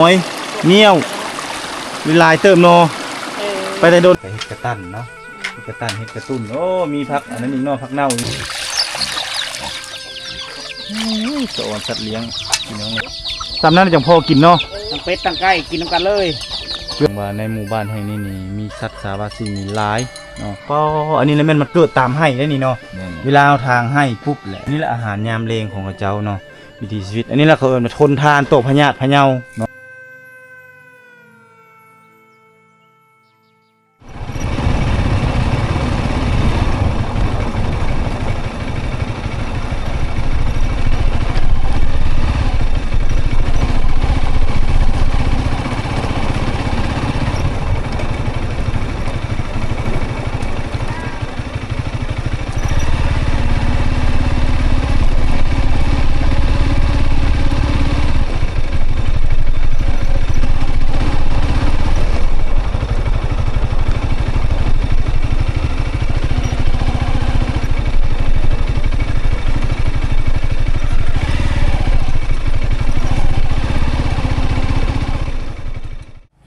ຫອຍ ໜ້ຽວ ຫຼາຍເຕີບເນາະ. ເອີ ໄປແຕ່ດົນ ໄປເຮັດກະຕັນເນາະ ເຮັດກະຕັນ ເຮັດກະຕຸນ. ໂອ້ ມີຜັກອັນນັ້ນອີກເນາະ ຜັກເນົ່າອີກ. ໂອ້ຍ ສະອອນສັດລ້ຽງພີ່ນ້ອງ ຊ່ຳນັ້ນຈັ່ງພໍກິນເນາະ ທັງເປັດທັງໄກ່ກິນນຳກັນເລີຍ. ເຊິ່ງວ່າໃນໝູ່ບ້ານແຫ່ງນີ້ນີ້ ມີສັດສາວາສິ່ງນີ້ຫຼາຍເນາະ. ກໍອັນນີ້ລະແມ່ນມັນເກີດຕາມໄຮ່ເດ້ນີ້ເນາະ. ແມ່ນ ເວລາເຮົາຖາງໄຮ່ປຸບແຫຼະ ນີ້ລະອາຫານຍາມແລງຂອງເຂົາເຈົ້າເນາະ. ວິຖີຊີວິດ ອັນນີ້ລະເຂົາເອີ້ນວ່າທົນທານຕໍ່ພະຍາດພະເຍົາເນາະ.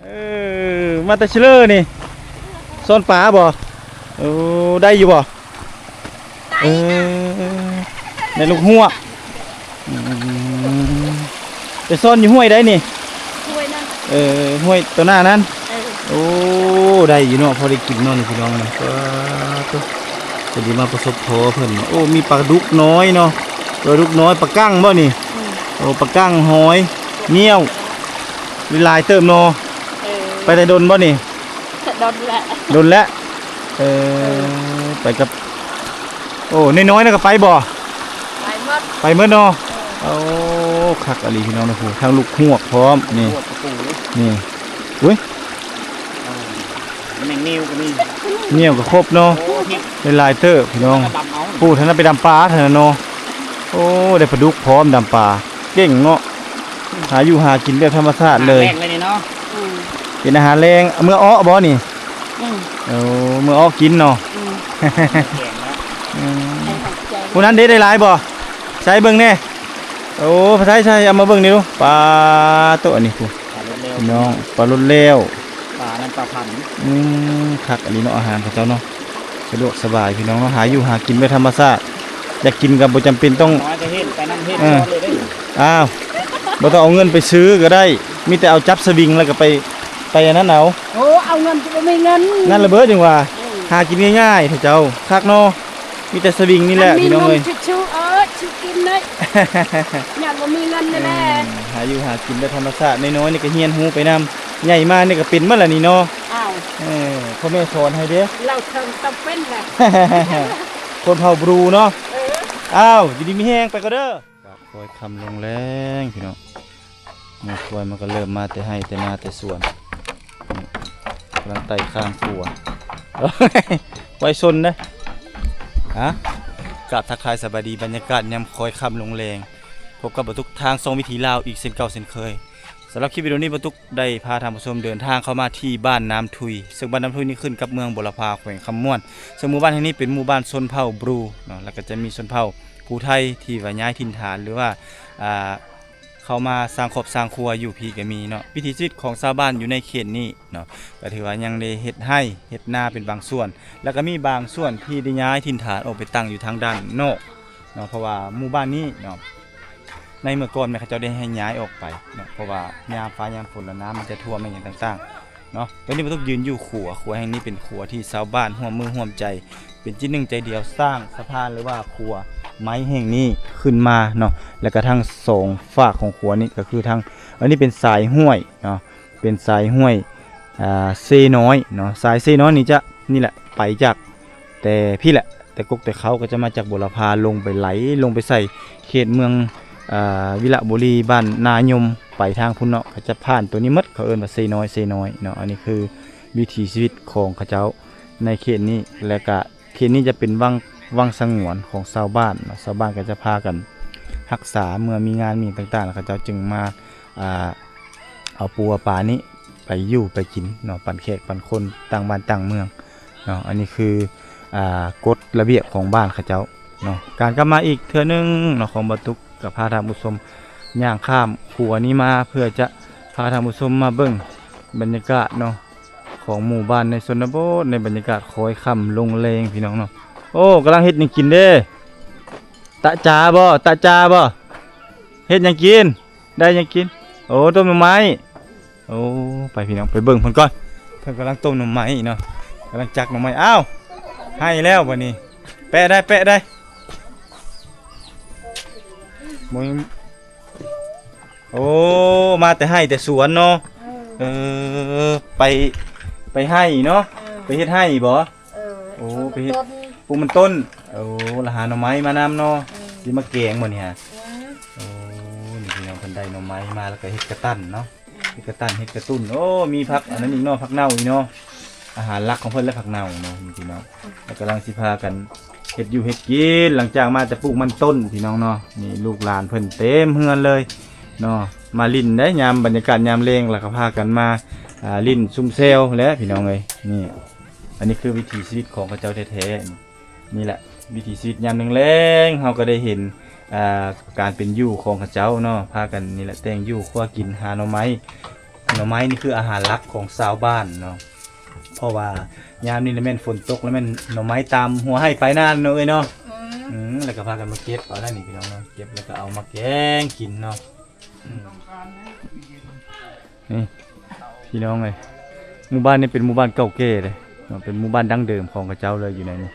ເອີ ມາແຕ່ເຊີເລີນີ້ ຊ້ອນປາບໍ່? ໂອ້ ໄດ້ຢູ່ບໍ່? ເອີ ໄດ້ລູກຮວກ. ອືມ ໄປຊ້ອນຢູ່ຫ້ວຍໃດນີ້? ຫ້ວຍນັ້ນ. ເອີ ຫ້ວຍໂຕໜ້ານັ້ນ. ເອີ ໂອ້ ໄດ້ຢູ່ເນາະ ພໍໄດ້ກິນເນາະນີ້ພີ່ນ້ອງເນາະ. ປາໂຕ ພໍດີມາປະສົບພໍເພິ່ນເນາະ. ໂອ້ ມີປາດຸກນ້ອຍເນາະ ປາດຸກນ້ອຍ. ປາກັງບໍ່ນີ້? ອືມ ໂອ້ ປາກັງ ຫອຍ ໜ້ຽວ ຫຼາຍເຕີບເນາະ. ເອີ ໄປແຕ່ດົນບໍ່ນີ້? ດົນແລ້ວ ດົນແລ້ວ. ເອີ ເອີ ໄປກັບ ໂອ້ ນ້ອຍໆນະກໍໄປບໍ່? ໄປໝົດ ໄປໝົດເນາະ. ເອີ ໂອ້ ຄັກອີ່ຫຼີພີ່ນ້ອງເນາະ ຜູ້ ທັງລູກຮວກພ້ອມນີ້ ຮວກກະປູ ນີ້ ອຸ້ຍ ເອີ ແມງໜ້ຽວກໍມີ ໜ້ຽວກໍຄົບເນາະ. ໂອ້ ຫຼາຍເຕີບພີ່ນ້ອງ ດຳເອົາ ຜູ້ ທ່ານໄປດຳປາທ່ານເນາະ. ໂອ້ ໄດ້ປາດຸກພ້ອມ ດຳປາ ເກັ່ງເນາະ ຫາຢູ່ຫາກິນແບບທຳມະຊາດເລີຍ ຫາແລງເລີຍນີ້ເນາະ. ອືມ ເປັນອາຫານແລງ ເອົາເມືອເອາະບໍ່ນີ້? ອືມ ເອີ ເມືອເອາະກິນເນາະ. ອືມ ອືມ ຜູ້ນັ້ນເດ້ ໄດ້ຫຼາຍບໍ່? ໃສ່ເບິ່ງແດ່. ໂອ້ ໃສ່ໆ ເອົາມາເບິ່ງນີ້ດູ. ປາໂຕ ອັນນີ້ຜູ້ ປາລົດແລ້ວ ພີ່ນ້ອງ ປາລົດແລ້ວ ປານັ້ນປາພັນ. ອືມ ຄັກອີ່ຫຼີເນາະ ອາຫານເຂົາເຈົ້າເນາະ ສະດວກສະບາຍພີ່ນ້ອງເນາະ ຫາຢູ່ຫາກິນແບບທຳມະຊາດ. ຢາກກິນກໍບໍ່ຈຳເປັນຕ້ອງ ນ້ອຍກໍເຮັດ ໄປນຳເຮັດ ເອີ ເລີຍເດ້. ອ້າວ ບໍ່ຕ້ອງເອົາເງິນໄປຊື້ກໍໄດ້ ມີແຕ່ເອົາຈັບສະວິງແລ້ວກໍໄປ ໄປອັນນັ້ນເອົາ. ໂອ້ ເອົາເງິນກໍບໍ່ມີເງິນ ນັ້ນລະເບີດຈັ່ງວ່າ. ອືມ ຫາກິນງ່າຍໆ ເຂົາເຈົ້າ ຄັກເນາະ. ມີແຕ່ສະວິງນີ້ແຫຼະ ຄັນມີ ພີ່ນ້ອງເອີຍ ເງິນຊິຊື້ເອີ ຊິກິນເລີຍ ຍັງບໍ່ມີເງິນນີ້ແຫຼະ. ອືມ ຫາຢູ່ຫາກິນແບບທຳມະຊາດ ນ້ອຍໆນີ້ກໍຮຽນຮູ້ໄປນຳ ໃຫຍ່ມານີ້ກໍເປັນໝົດລະນີ້ເນາະ. ອ້າວ ເອີ ພໍ່ແມ່ສອນໃຫ້ເດ້ ລາວເຖິງຕ້ອງເປັນແຫຼະ ຄົນເຜົ່າບຣູເນາະ. ເອີ ອ້າວ ຢູ່ດີມີແຮງ ໄປກ່ອນເດີ. ຄອຍຄ່ຳລົງແລງພີ່ນ້ອງ ໝູ່ຄວາຍມັນກໍເລີ່ມມາແຕ່ໄຮ່ແຕ່ນາແຕ່ສວນ ກຳລັງໄຕ່ຂ້າງຂົວ ໄວຊົນເດ້. ຮະ ກາບທັກທາຍສະບາຍດີ ບັນຍາກາດຍາມຄອຍຄ່ຳລົງແລງ ພົບກັບບ່າວຕຸກທາງຊ່ອງວິຖີລາວອີກເຊັ່ນເກົ່າເຊັ່ນເຄີຍ. ສຳລັບຄລິບວິດີໂອນີ້ ບ່າວຕຸກໄດ້ພາທ່ານຜູ້ຊົມເດີນທາງເຂົ້າມາທີ່ບ້ານນ້ຳທຸຍ ເຊິ່ງບ້ານນ້ຳທຸຍນີ້ຂຶ້ນກັບເມືອງບົວລະພາ ແຂວງຄຳມ່ວນ ເຊິ່ງໝູ່ບ້ານແຫ່ງນີ້ເປັນໝູ່ບ້ານຊົນເຜົ່າບຣູເນາະ ແລ້ວກໍຈະມີຊົນເຜົ່າພູໄທທີ່ວ່າຍ້າຍຖິ່ນຖານ ຫຼືວ່າ ອ່າ ເຂົ້າມາສ້າງຄອບສ້າງຄົວຢູ່ພີ້ກໍມີເນາະ. ວິຖີຊີວິດຂອງຊາວບ້ານຢູ່ໃນເຂດນີ້ເນາະ ກໍຖືວ່າຍັງໄດ້ເຮັດໄຮ່ເຮັດນາເປັນບາງສ່ວນ ແລ້ວກໍມີບາງສ່ວນທີ່ໄດ້ຍ້າຍຖິ່ນຖານອອກໄປຕັ້ງຢູ່ທາງດ້ານນອກເນາະ ເພາະວ່າໝູ່ບ້ານນີ້ເນາະ ໃນເມື່ອກ່ອນແມ່ນເຂົາເຈົ້າໄດ້ໃຫ້ຍ້າຍອອກໄປເນາະ ເພາະວ່າຍາມຟ້າຍາມຝົນລະນ້ຳມັນຈະຖ້ວມແມ່ນຫຍັງຕ່າງໆ ເນາະ. ຕອນນີ້ບ່າວຕຸກຢືນຢູ່ຂົວ ຂົວແຫ່ງນີ້ເປັນຂົວທີ່ຊາວບ້ານຮ່ວມມືຮ່ວມໃຈ ເປັນຈິດໜຶ່ງໃຈດຽວສ້າງສະພານ ຫຼືວ່າຂົວໄມ້ແຫ່ງນີ້ຂຶ້ນມາເນາະ. ແລ້ວກະທັງສອງຟາກຂອງຂົວນີ້ກໍຄືທັງ ອັນນີ້ເປັນສາຍຫ້ວຍເນາະ ເປັນສາຍຫ້ວຍ ອ່າ ເຊນ້ອຍເນາະ. ສາຍເຊນ້ອຍນີ້ຈະນີ້ແຫຼະ ໄປຈາກ ແຕ່ພີ້ແຫຼະ ແຕ່ກົກແຕ່ເຄົ້າກໍຈະມາຈາກບົວລະພາ ລົງໄປໄຫຼ ລົງໄປໃສ່ເຂດເມືອງ ອ່າ ວິລະບູລີ ບ້ານນາຍົມ ໄປທາງພຸ້ນເນາະ ກໍຈະຜ່ານໂຕນີ້ໝົດ ເຂົາເອີ້ນວ່າເຊນ້ອຍ ເຊນ້ອຍເນາະ. ອັນນີ້ຄືວິຖີຊີວິດຂອງເຂົາເຈົ້າໃນເຂດນີ້ ແລະກະເຂດນີ້ຈະເປັນວັງ ວັງສະຫງວນຂອງຊາວບ້ານເນາະ. ຊາວບ້ານກໍຈະພາກັນຮັກສາ ເມື່ອມີງານມີຫຍັງຕ່າງໆ ແລ້ວເຂົາເຈົ້າຈຶ່ງມາ ອ່າ ເອົາປູເອົາປານີ້ໄປຢູ່ໄປກິນເນາະ ປັນແຂກປັນຄົນຕ່າງບ້ານຕ່າງເມືອງເນາະ. ອັນນີ້ຄື ອ່າ ກົດລະບຽບຂອງບ້ານເຂົາເຈົ້າເນາະ. ການກັບມາອີກເທື່ອໜຶ່ງເນາະ ຂອງບ່າວຕຸກກໍພາທ່ານຜູ້ຊົມຍ່າງຂ້າມຂົວນີ້ມາ ເພື່ອຈະ ພາທ່ານຜູ້ຊົມມາເບິ່ງບັນຍາກາດເນາະ ຂອງໝູ່ບ້ານໃນຊົນນະບົດ ໃນບັນຍາກາດຄ້ອຍຄ່ຳລົງແລງ ພີ່ນ້ອງເນາະ. ໂອ້ ກຳລັງເຮັດຫຍັງກິນເດ້? ຕະຈາບໍ່? ຕະຈາບໍ່? ເຮັດຫຍັງກິນ? ໄດ້ຫຍັງກິນ? ໂອ້ ຕົ້ມໜໍ່ໄມ້. ໂອ້ ໄປພີ່ນ້ອງ ໄປເບິ່ງເພິ່ນກ່ອນ ເພິ່ນກຳລັງຕົ້ມໜໍ່ໄມ້ເນາະ ກຳລັງຈັກໜໍ່ໄມ້. ອ້າວ ໃຫ້ແລ້ວບັດນີ້ ແປະໄດ້ ແປະໄດ້. ໂອ້ ມາແຕ່ໄຮ່ແຕ່ສວນເນາະ. ເອີ ໄປ ໄປໄຮ່ເນາະ. ເອີ ໄປເຮັດໄຮ່ບໍ່? ເອີ ໂອ້ ໄປເຮັດ ປູກມັນຕົ້ນ ປູກມັນຕົ້ນ. ໂອ້ ລະຫາໜໍ່ໄມ້ມານຳເນາະ. ເອີ ຊິມາແກງບໍ່ນີ້ຫະ? ເອີ ໂອ້ ນີ້ພີ່ນ້ອງ ເພິ່ນໄດ້ໜໍ່ໄມ້ມາ ແລ້ວກໍເຮັດກະຕັນເນາະ. ເຮັດກະຕັນ ເຮັດກະຕຸ້ນ. ໂອ້ ມີຜັກອັນນັ້ນອີກເນາະ ຜັກເນົ່າອີກເນາະ. ອາຫານຫຼັກຂອງເພິ່ນແຫຼະ ຜັກເນົ່າເນາະ ພີ່ນ້ອງ. ແລ້ວກຳລັງຊິພາກັນເຮັດຢູ່ເຮັດກິນ ຫຼັງຈາກມາແຕ່ປູກມັນຕົ້ນ ພີ່ນ້ອງເນາະ. ນີ້ລູກຫຼານເພິ່ນເຕັມເຮືອນເລີຍເນາະ ມາຫຼິ້ນໄດ໋ ຍາມບັນຍາກາດຍາມແລງ ແລ້ວກໍພາກັນມາ ອ່າ ຫຼິ້ນຊຸມແຊວແຫຼະ ພີ່ນ້ອງເອີຍ. ນີ້ ອັນນີ້ຄືວິຖີຊີວິດຂອງເຂົາເຈົ້າແທ້ໆ. ນີ້ແຫຼະ ວິຖີຊີວິດຍາມແລງໆ ເຮົາກໍໄດ້ເຫັນ ອ່າ ການເປັນຢູ່ຂອງເຂົາເຈົ້າເນາະ ພາກັນນີ້ແຫຼະ ແຕ່ງຢູ່ຄົວກິນ ຫາໜໍ່ໄມ້. ໜໍ່ໄມ້ນີ້ຄືອາຫານຫຼັກຂອງຊາວບ້ານເນາະ ເພາະວ່າຍາມນີ້ລະແມ່ນຝົນຕົກ ລະແມ່ນໜໍ່ໄມ້ຕາມຫົວໄຮ່ປາຍນາເນາະ ເອີຍເນາະ. ອືມ ອືມ ແລ້ວກໍພາກັນມາເກັບເອົາໄດ້ນີ້ ພີ່ນ້ອງເນາະ ເກັບແລ້ວກໍເອົາມາແກງກິນເນາະ. ອືມ ນີ້ພີ່ນ້ອງເອີຍ ໝູ່ບ້ານນີ້ເປັນໝູ່ບ້ານເກົ່າແກ່ເດ້ເນາະ ເປັນໝູ່ບ້ານດັ້ງເດີມຂອງເຂົາເຈົ້າເລີຍຢູ່ໃນນີ້.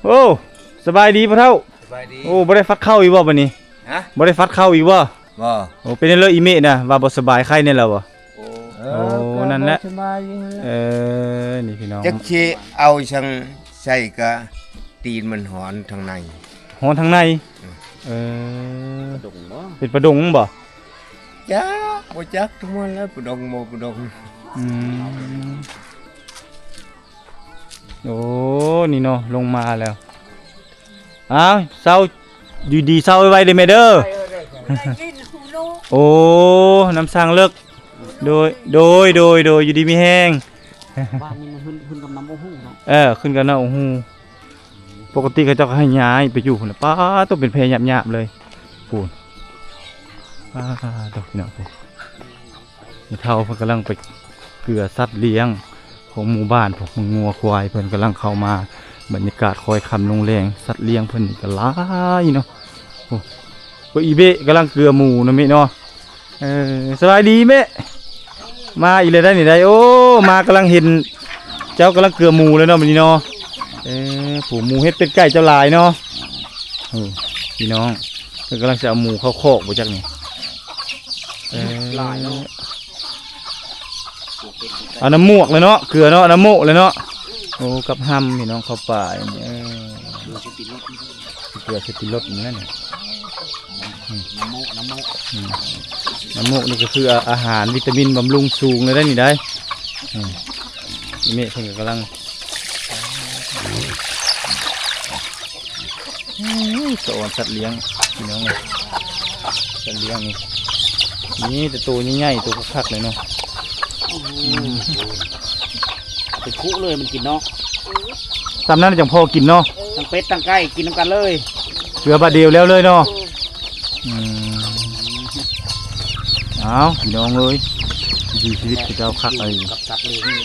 ໂອ້ ສະບາຍດີພໍ່ເຖົ້າ. ສະບາຍດີ. ໂອ້ ບໍ່ໄດ້ຟັດເຂົ້າອີກບໍ່ບັດນີ້? ຮະ? ບໍ່ໄດ້ຟັດເຂົ້າອີກບໍ່? ບໍ່. ໂອ້ ເປັນຈັ່ງໃດອີເມະນະ ວ່າບໍ່ສະບາຍ ໄຂ້ແດ່ແລ້ວບໍ່? ໂອ້ ໂອ້ ກໍ ນັ້ນແຫຼະ ບໍ່ສະບາຍຢູ່ຫັ້ນແຫຼະ. ເອີ ນີ້ພີ່ນ້ອງ ຈັກຊິເອົາຫຍັງໃສ່ກະຕີນມັນຮ້ອນທາງໃນ. ຮ້ອນທາງໃນ. ອືມ ເອີ ປາດົງບໍ່? ເປັນປາດົງບໍ່? ຈັກ ບໍ່ຈັກ ທຸກມື້ແລ້ວ ປາດົງບໍ່ປາດົງ. ອືມ ໂອ້ ນີ້ເນາະ ລົງມາແລ້ວ. ອ້າວ ເຊົາ ຢູ່ດີເຊົາໄວໆເດີແມ່ເດີ. ໂອ້ ນ້ຳສ້າງເລິກ. ໂດຍ ໂດຍ ໂດຍ ໂດຍ ຢູ່ດີມີແຮງ. ບ້ານນີ້ມັນຂຶ້ນ ຂຶ້ນກັບນ້ຳໂອຮູເນາະ. ເອີ ຂຶ້ນກັບນ້ຳໂອຮູ. ປົກກະຕິເຂົາເຈົ້າກໍໃຫ້ຍ້າຍໄປຢູ່ພຸ້ນແຫຼະ. ປ້າດ ໂຕເປັນແພຫຍາບໆເລີຍ ພຸ້ນ. ປ້າດ ໂຕ ພີ່ນ້ອງ ຜູ້ ແມ່ເຖົ້າເພິ່ນກຳລັງໄປເກືອສັດລ້ຽງຂອງໝູ່ບ້ານ ພວກງົວຄວາຍເພິ່ນກຳລັງເຂົ້າມາ. ບັນຍາກາດຄ້ອຍຄ່ຳລົງແລງ ສັດລ້ຽງເພິ່ນນີ້ກໍຫຼາຍເນາະ. ໂອ້ ອີເບະກຳລັງເກືອໝູເນາະ ເມະເນາະ. ເອີ ສະບາຍດີແມ່. ມາອີກແລ້ວໄດ໋ນີ້ໄດ໋. ໂອ້ ມາກຳລັງເຫັນເຈົ້າກຳລັງເກືອໝູແລ້ວເນາະ ບັດນີ້ເນາະ. ເອີ ຜູ້ໝູເຫັດເປັດໄກ່ເຈົ້າຫຼາຍເນາະ. ໂອ້ ພີ່ນ້ອງ ເພິ່ນກຳລັງຊິເອົາໝູເຂົ້າຄອກບໍ່ຈັກນີ້. ເອີ ຫຼາຍເນາະ. ເອົານ້ຳໝວກເລີຍເນາະ ເກືອເນາະ ນ້ຳໂມະເລີຍເນາະ. ໂອ້ ກັບຮຳ ພີ່ນ້ອງ ເຂົ້າປ່ານີ້. ເອີ ເກືອຊິຕິດລົດນີ້ແຫຼະນີ້. ອືມ ນ້ຳໂມະ ນ້ຳໂມະ. ອືມ ນ້ຳໂມະນີ້ກໍຄືອາ ອາຫານວິຕາມິນບຳລຸງສູງເລີຍໄດ໋ນີ້ໄດ໋. ອືມ ອີເມະເພິ່ນກໍກຳລັງ ໂອ້ຍ ສະອອນສັດລ້ຽງ ພີ່ນ້ອງເອີຍ. ສັດລ້ຽງນີ້ ມີແຕ່ໂຕໃຫຍ່ໆ ໂຕຄັກໆເລີຍເນາະ. ອືມ ເປັນຄຸເລີຍມັນກິນເນາະ. ສ່ຳນັ້ນຈັ່ງພໍກິນເນາະ. ທັງເປັດທັງໄກ່ກິນນຳກັນເລີຍ ເກືອບາດດຽວແລ້ວເລີຍເນາະ. ອືມ ອ້າວ ພີ່ນ້ອງເອີຍ ວິຖີຊີວິດເຂົາເຈົ້າຄັກອີ່ຫຼີ ກັບສັດລ້ຽງນີ້.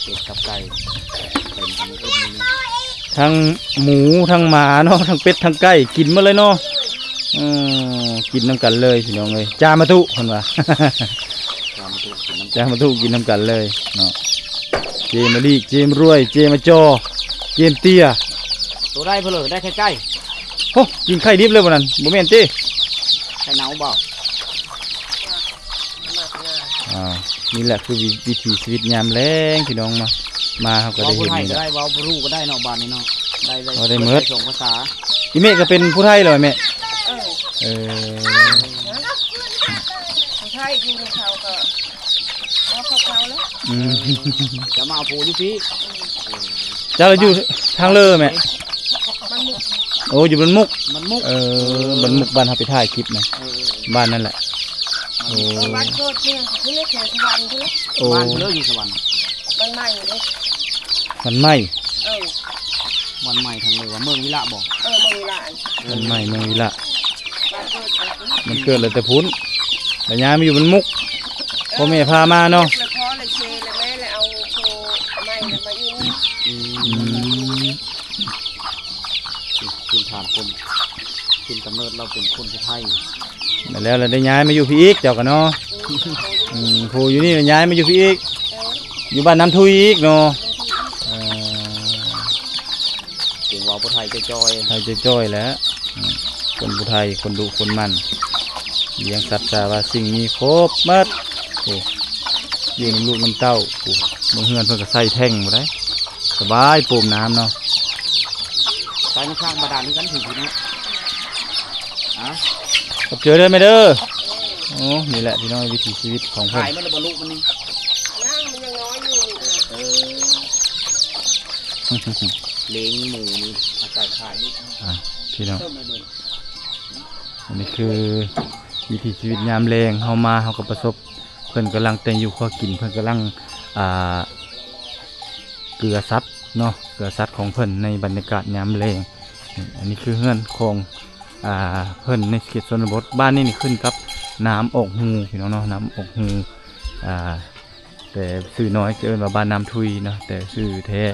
ເປັດກັບໄກ່ ເຕັມກັນໝົດເລີຍ ທັງໝູທັງໝາເນາະ ທັງເປັດທັງໄກ່ກິນໝົດເລີຍເນາະ. ເອີ ກິນນຳກັນເລີຍພີ່ນ້ອງເອີຍ ຈາມາຕຸເພິ່ນວ່າ ຈາມາຕຸກິນນຳ ຈາມາຕຸກິນນຳກັນເລີຍເນາະ. ເຈມາລີກ ເຈມາລວຍ ເຈມາຈໍ ເຈມເຕ້ຍ. ໂຕໄດ້ເພີ້ນເລີຍ ໄດ້ໄຂ່ໄກ່. ໂອ້ ກິນໄຂ່ດິບເລີຍບໍ່ນັ້ນ ບໍ່ແມ່ນຕິ? ໄຂ່ເນົ່າບໍ່? ອ່າ ນີ້ແຫຼະຄືວິ ວິຖີຊີວິດຍາມແລງ ພີ່ນ້ອງເນາະ. ມາເຮົາກໍໄດ້ເຫັນນີ້ແຫຼະ ເວົ້າຜູ້ໄທກໍໄດ້ ເວົ້າບໍ່ຮູ້ກໍໄດ້ເນາະ ບ້ານນີ້ເນາະ. ໄດ້ ໄດ້ ເວົ້າໄດ້ໝົດ ໄດ້ສອງພາສາ. ອີ່ແມ່ກໍເປັນຜູ້ໄທເລີຍແມ່? ເອີ ເອີ ຜູ້ໄທຢູ່ນຳເຂົາກໍເວົ້າເຂົາເຂົາແຫຼະ. ອືມ ຈະມາເອົາຜົວຢູ່ພີ້. ເຈົ້າລະຢູ່ທາງເລີແມ່? ບ້ານມຸກ. ໂອ້ ຢູ່ບ້ານມຸກ. ບ້ານມຸກ ເອີ ບ້ານມຸກ ບ້ານເຮົາໄປຖ່າຍຄລິບນະ. ເອີ ເອີ ບ້ານນັ້ນແຫຼະ. ໂອ້ ບ້ານເກີດເມືອງພຸ້ນແຫຼະ ແຖວສະຫວັນພຸ້ນແຫຼະ. ໂອ້ ບ້ານເລີຢູ່ສະຫວັນ ບ້ານໃໝ່ເດ້ ບ້ານໃໝ່. ເອີ ບ້ານໃໝ່ທາງເລີວ່າເມືອງວິລະບໍ່? ເອີ ເມືອງວິລະ. ບ້ານໃໝ່ເມືອງວິລະ. ບ້ານເກີດ ບ້ານເກີດແລ້ວແຕ່ພຸ້ນ ແລ້ວຍ້າຍມາຢູ່ບ້ານມຸກ ພໍ່ແມ່ພາມາເນາະ ແລ້ວພໍ່ແລ້ວເຊແລ້ວແມ່ແລ້ວເອົາໂຄໃໝ່ແລ້ວມາຢູ່ນີ້ ອືມ ພື້ນຖານຄົນ ຖິ່ນກຳເນີດລາວເປັນຄົນຜູ້ໄທ ແລ້ວ ແລ້ວໄດ້ຍ້າຍມາຢູ່ພີ້ອີກເຈົ້າກໍເນາະ ອືມ ຜູ້ຢູ່ນີ້ແລ້ວຍ້າຍມາຢູ່ພີ້ອີກ ເອີ ຢູ່ບ້ານນ້ຳທຸຍອີກເນາະ ເອີ ເກັ່ງເວົ້າຜູ້ໄທຈ່ອຍໆ ໄທຈ່ອຍໆແຫຼະ ອືມ ຄົນຜູ້ໄທ ຄົນດຸຄົນໝັ່ນ ລ້ຽງສັດສາວາສິ່ງມີຄົບໝົດ ໂອ້ ຢູ່ນຳລູກນຳເຕົ້າ ໂອ້ ເບິ່ງເຮືອນເພິ່ນກໍໃສ່ແທ້ງບໍ່ໄດ້ ສະບາຍ ໂປມນ້ຳເນາະ ໃສ່ນ້ຳສ້າງບາດານຄືກັນ ເຖິງທີ່ນີ້ ຮະ ຂອບໃຈເດີແມ່ເດີ ໂອ້ ນີ້ແຫຼະພີ່ນ້ອງ ວິຖີຊີວິດຂອງເພິ່ນ ຂາຍໝົດແລ້ວບໍ່ລູກມັນນີ້ ຍັງ ມັນຍັງນ້ອຍຢູ່ ເອີ ລ້ຽງໝູນີ້ອາໄສຂາຍນີ້ ອ່າ ພີ່ນ້ອງ ອັນນີ້ຄືວິຖີຊີວິດຍາມແລງ ເຮົາມາເຮົາກໍປະສົບ ເພິ່ນກຳລັງແຕ່ງຢູ່ຄົວກິນ ເພິ່ນກຳລັງ ອ່າ ເກືອສັດເນາະ ເກືອສັດຂອງເພິ່ນໃນບັນຍາກາດຍາມແລງ ອັນນີ້ຄືເຮືອນຂອງ ອ່າ ເພິ່ນໃນເຂດຊົນນະບົດ ບ້ານນີ້ນີ້ຂຶ້ນກັບນ້ຳອອກຮູພີ່ນ້ອງເນາະ ນ້ຳອອກຮູ ອ່າ ແຕ່ຊື່ນ້ອຍຈະເອີ້ນວ່າບ້ານນ້ຳທຸຍເນາະ ແຕ່ຊື່ແທ້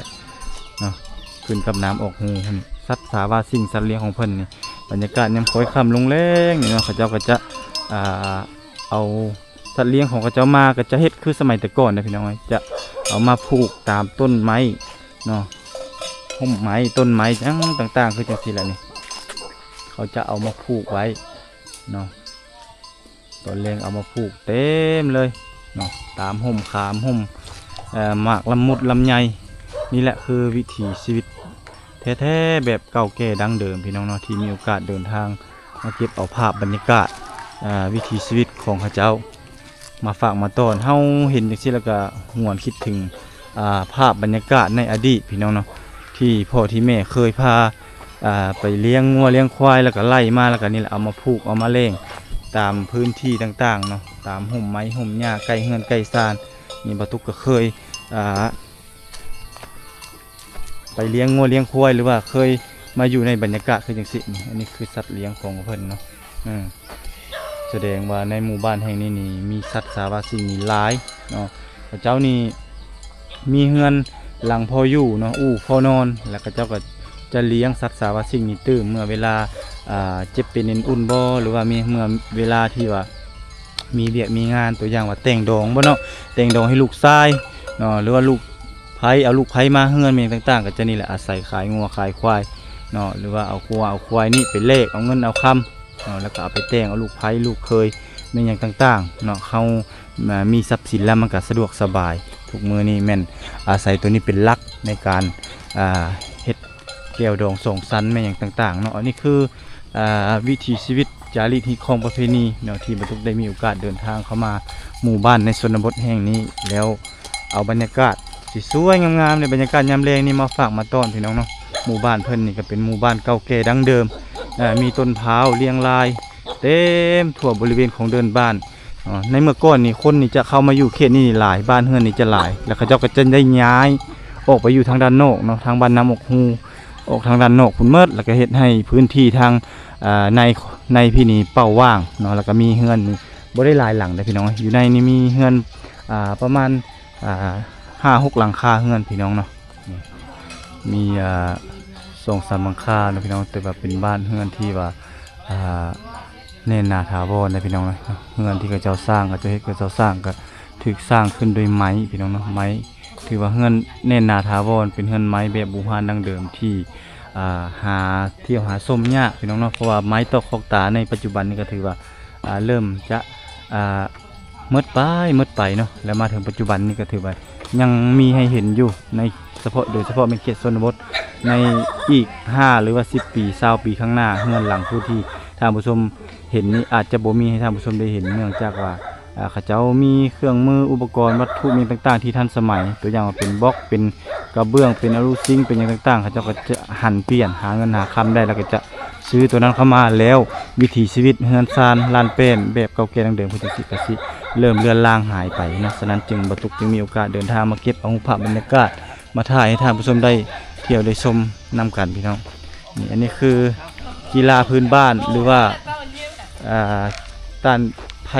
ເນາະ ຂຶ້ນກັບນ້ຳອອກຮູ ສັດສາວາສິ່ງ ສັດລ້ຽງຂອງເພິ່ນນີ້ ບັນຍາກາດຍາມຄ້ອຍຄ່ຳລົງແລງນີ້ເນາະ ເຂົາເຈົ້າກໍຈະ ອ່າ ເອົາສັດລ້ຽງຂອງເຂົາເຈົ້າມາ ກໍຈະເຮັດຄືສະໄໝແຕ່ກ່ອນນະພີ່ນ້ອງ ຈະເອົາມາຜູກຕາມຕົ້ນໄມ້ເນາະ ຮົ່ມໄມ້ ຕົ້ນໄມ້ຫຍັງຕ່າງໆ ຄືຈັ່ງຊີ້ແຫຼະນີ້ ເຂົາຈະເອົາມາຜູກໄວ້ເນາະ ຕອນແລງເອົາມາຜູກເຕັມເລີຍເນາະ ຕາມຮົ່ມຂາມ ຮົ່ມ ເອີ ໝາກລຳມຸດລຳໄຍ ນີ້ແຫຼະຄືວິຖີຊີວິດແທ້ໆ ແບບເກົ່າແກ່ດັ້ງເດີມພີ່ນ້ອງເນາະ ທີ່ມີໂອກາດເດີນທາງ ມາເກັບເອົາພາບບັນຍາກາດ ອ່າ ວິຖີຊີວິດຂອງເຂົາເຈົ້າມາຝາກມາຕ້ອນ. ເຮົາເຫັນຈັ່ງຊີ້ແລ້ວກະຫວນຄິດເຖິງ ອ່າ ພາບບັນຍາກາດໃນອະດີດພີ່ນ້ອງເນາະ ທີ່ພໍ່ທີ່ແມ່ເຄີຍພາ ອ່າ ໄປລ້ຽງງົວລ້ຽງຄວາຍ ແລ້ວກະໄລ່ມາ ແລ້ວກະນີ້ແຫຼະ ເອົາມາຜູກ ເອົາມາແລ້ງຕາມພື້ນທີ່ຕ່າງໆເນາະ ຕາມຮົ່ມໄມ້ຮົ່ມຫຍ້າໃກ້ເຮືອນໃກ້ຊານ. ນີ້ບ່າວຕຸກກະເຄີຍ ອ່າ ໄປລ້ຽງງົວລ້ຽງຄວາຍ ຫຼືວ່າເຄີຍມາຢູ່ໃນບັນຍາກາດຄືຈັ່ງຊີ້ນີ້. ອັນນີ້ຄືສັດລ້ຽງຂອງເພິ່ນເນາະ ເອີ ສະແດງວ່າໃນໝູ່ບ້ານແຫ່ງນີ້ນີ້ມີສັດສາວາສິ່ງນີ້ຫຼາຍເນາະ. ເຂົາເຈົ້ານີ້ມີເຮືອນຫຼັງພໍຢູ່ເນາະ ອູ່ພໍນອນ ແລ້ວເຂົາເຈົ້າກໍຈະລ້ຽງສັດສາວາສິ່ງນີ້ຕື່ມ ເມື່ອເວລາ ອ່າ ເຈັບເປັນເອັນອຸ່ນບໍ ຫຼືວ່າມີເມື່ອເວລາທີ່ວ່າ ມີວຽກມີງານ ຕົວຢ່າງວ່າແຕ່ງດອງບໍເນາະ ແຕ່ງດອງໃຫ້ລູກຊາຍເນາະ ຫຼືວ່າລູກໃພ້ ເອົາລູກໃພ້ມາເຮືອນ ແມ່ນຫຍັງຕ່າງໆ ກໍຈະນີ້ແຫຼະ ອາໄສຂາຍງົວຂາຍຄວາຍເນາະ ຫຼືວ່າເອົາງົວເອົາຄວາຍນີ້ໄປແລກເອົາເງິນເອົາຄຳເນາະ ແລ້ວກໍເອົາໄປແຕ່ງເອົາລູກໃພ້ລູກເຂີຍ ແມ່ນຫຍັງຕ່າງໆເນາະ. ເຮົາ ອ່າ ມີຊັບສິນແລ້ວມັນກໍສະດວກສະບາຍ ທຸກມື້ນີ້ແມ່ນອາໄສຕົວນີ້ເປັນຫຼັກໃນການ ອ່າ ເຮັດ ແກ້ວດອງສອງຊັ້ນແມ່ນຫຍັງຕ່າງໆເນາະ. ອັນນີ້ຄື ອ່າ ວິຖີຊີວິດ ຈາລີກຮີດຄອງປະເພນີເນາະ ທີ່ບ່າວຕຸກໄດ້ມີໂອກາດເດີນທາງເຂົ້າມາໝູ່ບ້ານໃນຊົນນະບົດແຫ່ງນີ້ ແລ້ວເອົາບັນຍາກາດທີ່ສວຍງາມໆ ໃນບັນຍາກາດຍາມແລງນີ້ມາຝາກມາຕ້ອນພີ່ນ້ອງເນາະ. ໝູ່ບ້ານເພິ່ນນີ້ກໍເປັນໝູ່ບ້ານເກົ່າແກ່ດັ້ງເດີມ ເອີ ມີຕົ້ນພ້າວລຽງລາຍເຕັມທົ່ວບໍລິເວນຂອງເດີ່ນບ້ານ. ອໍ ໃນເມື່ອກ່ອນນີ້ ຄົນນີ້ຈະເຂົ້າມາຢູ່ເຂດນີ້ຫຼາຍ ບ້ານເຮືອນນີ້ຈະຫຼາຍ ແລ້ວເຂົາເຈົ້າກໍຈະໄດ້ຍ້າຍອອກໄປຢູ່ທາງດ້ານນອກເນາະ ທາງບ້ານນ້ຳອອກຮູ ອອກທາງດ້ານນອກພຸ້ນໝົດ ແລ້ວກໍເຮັດໃຫ້ພື້ນທີ່ທາງ ອ່າ ໃນ ໃນພີ້ນີ້ເປົ່າວ່າງເນາະ. ແລ້ວກໍມີເຮືອນນີ້ບໍ່ໄດ້ຫຼາຍຫຼັງເດ້ພີ່ນ້ອງ ຢູ່ໃນນີ້ມີເຮືອນ ອ່າ ປະມານ ອ່າ ຫ້າຫົກຫຼັງຄາເຮືອນພີ່ນ້ອງເນາະ. ນີ້ ມີ ອ່າ ສອງສາມຫຼັງຄາເນາະພີ່ນ້ອງ ແຕ່ວ່າເປັນບ້ານເຮືອນທີ່ວ່າ ອ່າ ແໜ້ນໜາຖາວອນນະພີ່ນ້ອງເນາະ. ເຮືອນທີ່ເຂົາເຈົ້າສ້າງ ເຂົາເຈົ້າເຮັດ ເຂົາເຈົ້າສ້າງ ກໍຖືກສ້າງຂຶ້ນດ້ວຍໄມ້ພີ່ນ້ອງເນາະ ໄມ້ ຖືວ່າເຮືອນແໜ້ນໜາຖາວອນ ເປັນເຮືອນໄມ້ແບບບູຮານດັ້ງເດີມທີ່ ອ່າ ຫາທ່ຽວຫາຊົມຍາກພີ່ນ້ອງເນາະ ເພາະວ່າໄມ້ຕອກຄອກຕາໃນປັດຈຸບັນນີ້ກໍຖືວ່າ ອ່າ ເລີ່ມຈະ ອ່າ ໝົດໄປ ໝົດໄປເນາະ ແລະ ມາເຖິງປັດຈຸບັນນີ້ກໍຖືວ່າຍັງມີໃຫ້ເຫັນຢູ່ ໃນສະເພາະ ໂດຍສະເພາະແມ່ນເຂດຊົນນະບົດ. ໃນອີກຫ້າ ຫຼືວ່າສິບປີ ຊາວປີຂ້າງໜ້າ ເຮືອນຫຼັງຜູ້ທີ່ທ່ານຜູ້ຊົມເຫັນນີ້ ອາດຈະບໍ່ມີໃຫ້ທ່ານຜູ້ຊົມໄດ້ເຫັນ ເນື່ອງຈາກວ່າ ອ່າ ເຂົາເຈົ້າມີເຄື່ອງມື ອຸປະກອນ ວັດຖຸຫຍັງຕ່າງໆທີ່ທັນສະໄໝ ຕົວຢ່າງວ່າເປັນບລັອກ ເປັນກະເບື້ອງ ເປັນອາລູຊິງ ເປັນຫຍັງຕ່າງໆ ເຂົາເຈົ້າກໍຈະຫັນປ່ຽນ ຫາເງິນຫາຄຳໄດ້ ແລ້ວກໍຈະ ຊື້ຕົວນັ້ນເຂົ້າມາແລ້ວ ວິຖີຊີວິດເຮືອນຊານລານແປ້ນແບບເກົ່າແກ່ດັ້ງເດີມ ເພິ່ນຈັ່ງຊິ ກໍຊິເລີ່ມເລືອນລາງຫາຍໄປເນາະ. ສະນັ້ນຈຶ່ງ ບ່າວຕຸກຈຶ່ງມີໂອກາດເດີນທາງມາເກັບເອົາຮູບພາບບັນຍາກາດ ມາຖ່າຍໃຫ້ທ່ານຜູ້ຊົມໄດ້ທ່ຽວໄດ້ຊົມນຳກັນພີ່ນ້ອງ. ນີ້ ອັນນີ້ຄືກິລາພື້ນບ້ານ ຫຼືວ່າ ອ່າ ຕ້ານໄພ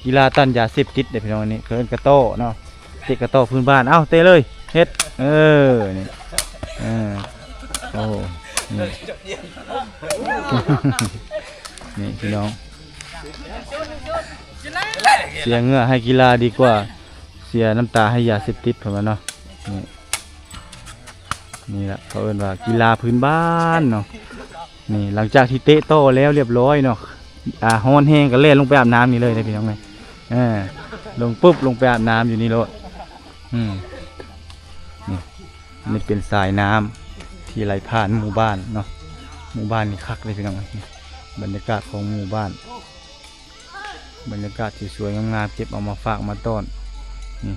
ກິລາຕ້ານຢາເສບຕິດເດ້ພີ່ນ້ອງ. ອັນນີ້ເອີ້ນກະຕໍ້ເນາະ ເຕະກະຕໍ້ພື້ນບ້ານ. ເອົ້າ ເຕະເລີຍ ເຮັດ ເອີ ນີ້ ເອີ ໂອ້ ນີ້ ນີ້ພີ່ນ້ອງ ເສຍເຫື່ອໃຫ້ກິລາດີກວ່າເສຍນ້ຳຕາໃຫ້ຢາເສບຕິດ ເພິ່ນວ່າເນາະ. ນີ້ ນີ້ລະເຂົາເອີ້ນວ່າກິລາພື້ນບ້ານເນາະ. ນີ້ ຫຼັງຈາກທີ່ເຕະຕໍ່ແລ້ວລຽບຮ້ອຍເນາະ ອ່າ ຮ້ອນແຮງກໍແລ່ນລົງໄປອາບນ້ຳນີ້ເລີຍເດ້ພີ່ນ້ອງເອີຍ. ເອີ ລົງປຶບ ລົງໄປອາບນ້ຳຢູ່ນີ້ໂລດ. ອືມ ນີ້ ນີ້ເປັນສາຍນ້ຳທີ່ໄຫຼຜ່ານໝູ່ບ້ານເນາະ. ໝູ່ບ້ານນີ້ຄັກເດ້ພີ່ນ້ອງເອີຍ. ບັນຍາກາດຂອງໝູ່ບ້ານ ບັນຍາກາດທີ່ສວຍງາມໆ ເກັບເອົາມາຝາກມາຕ້ອນ. ນີ້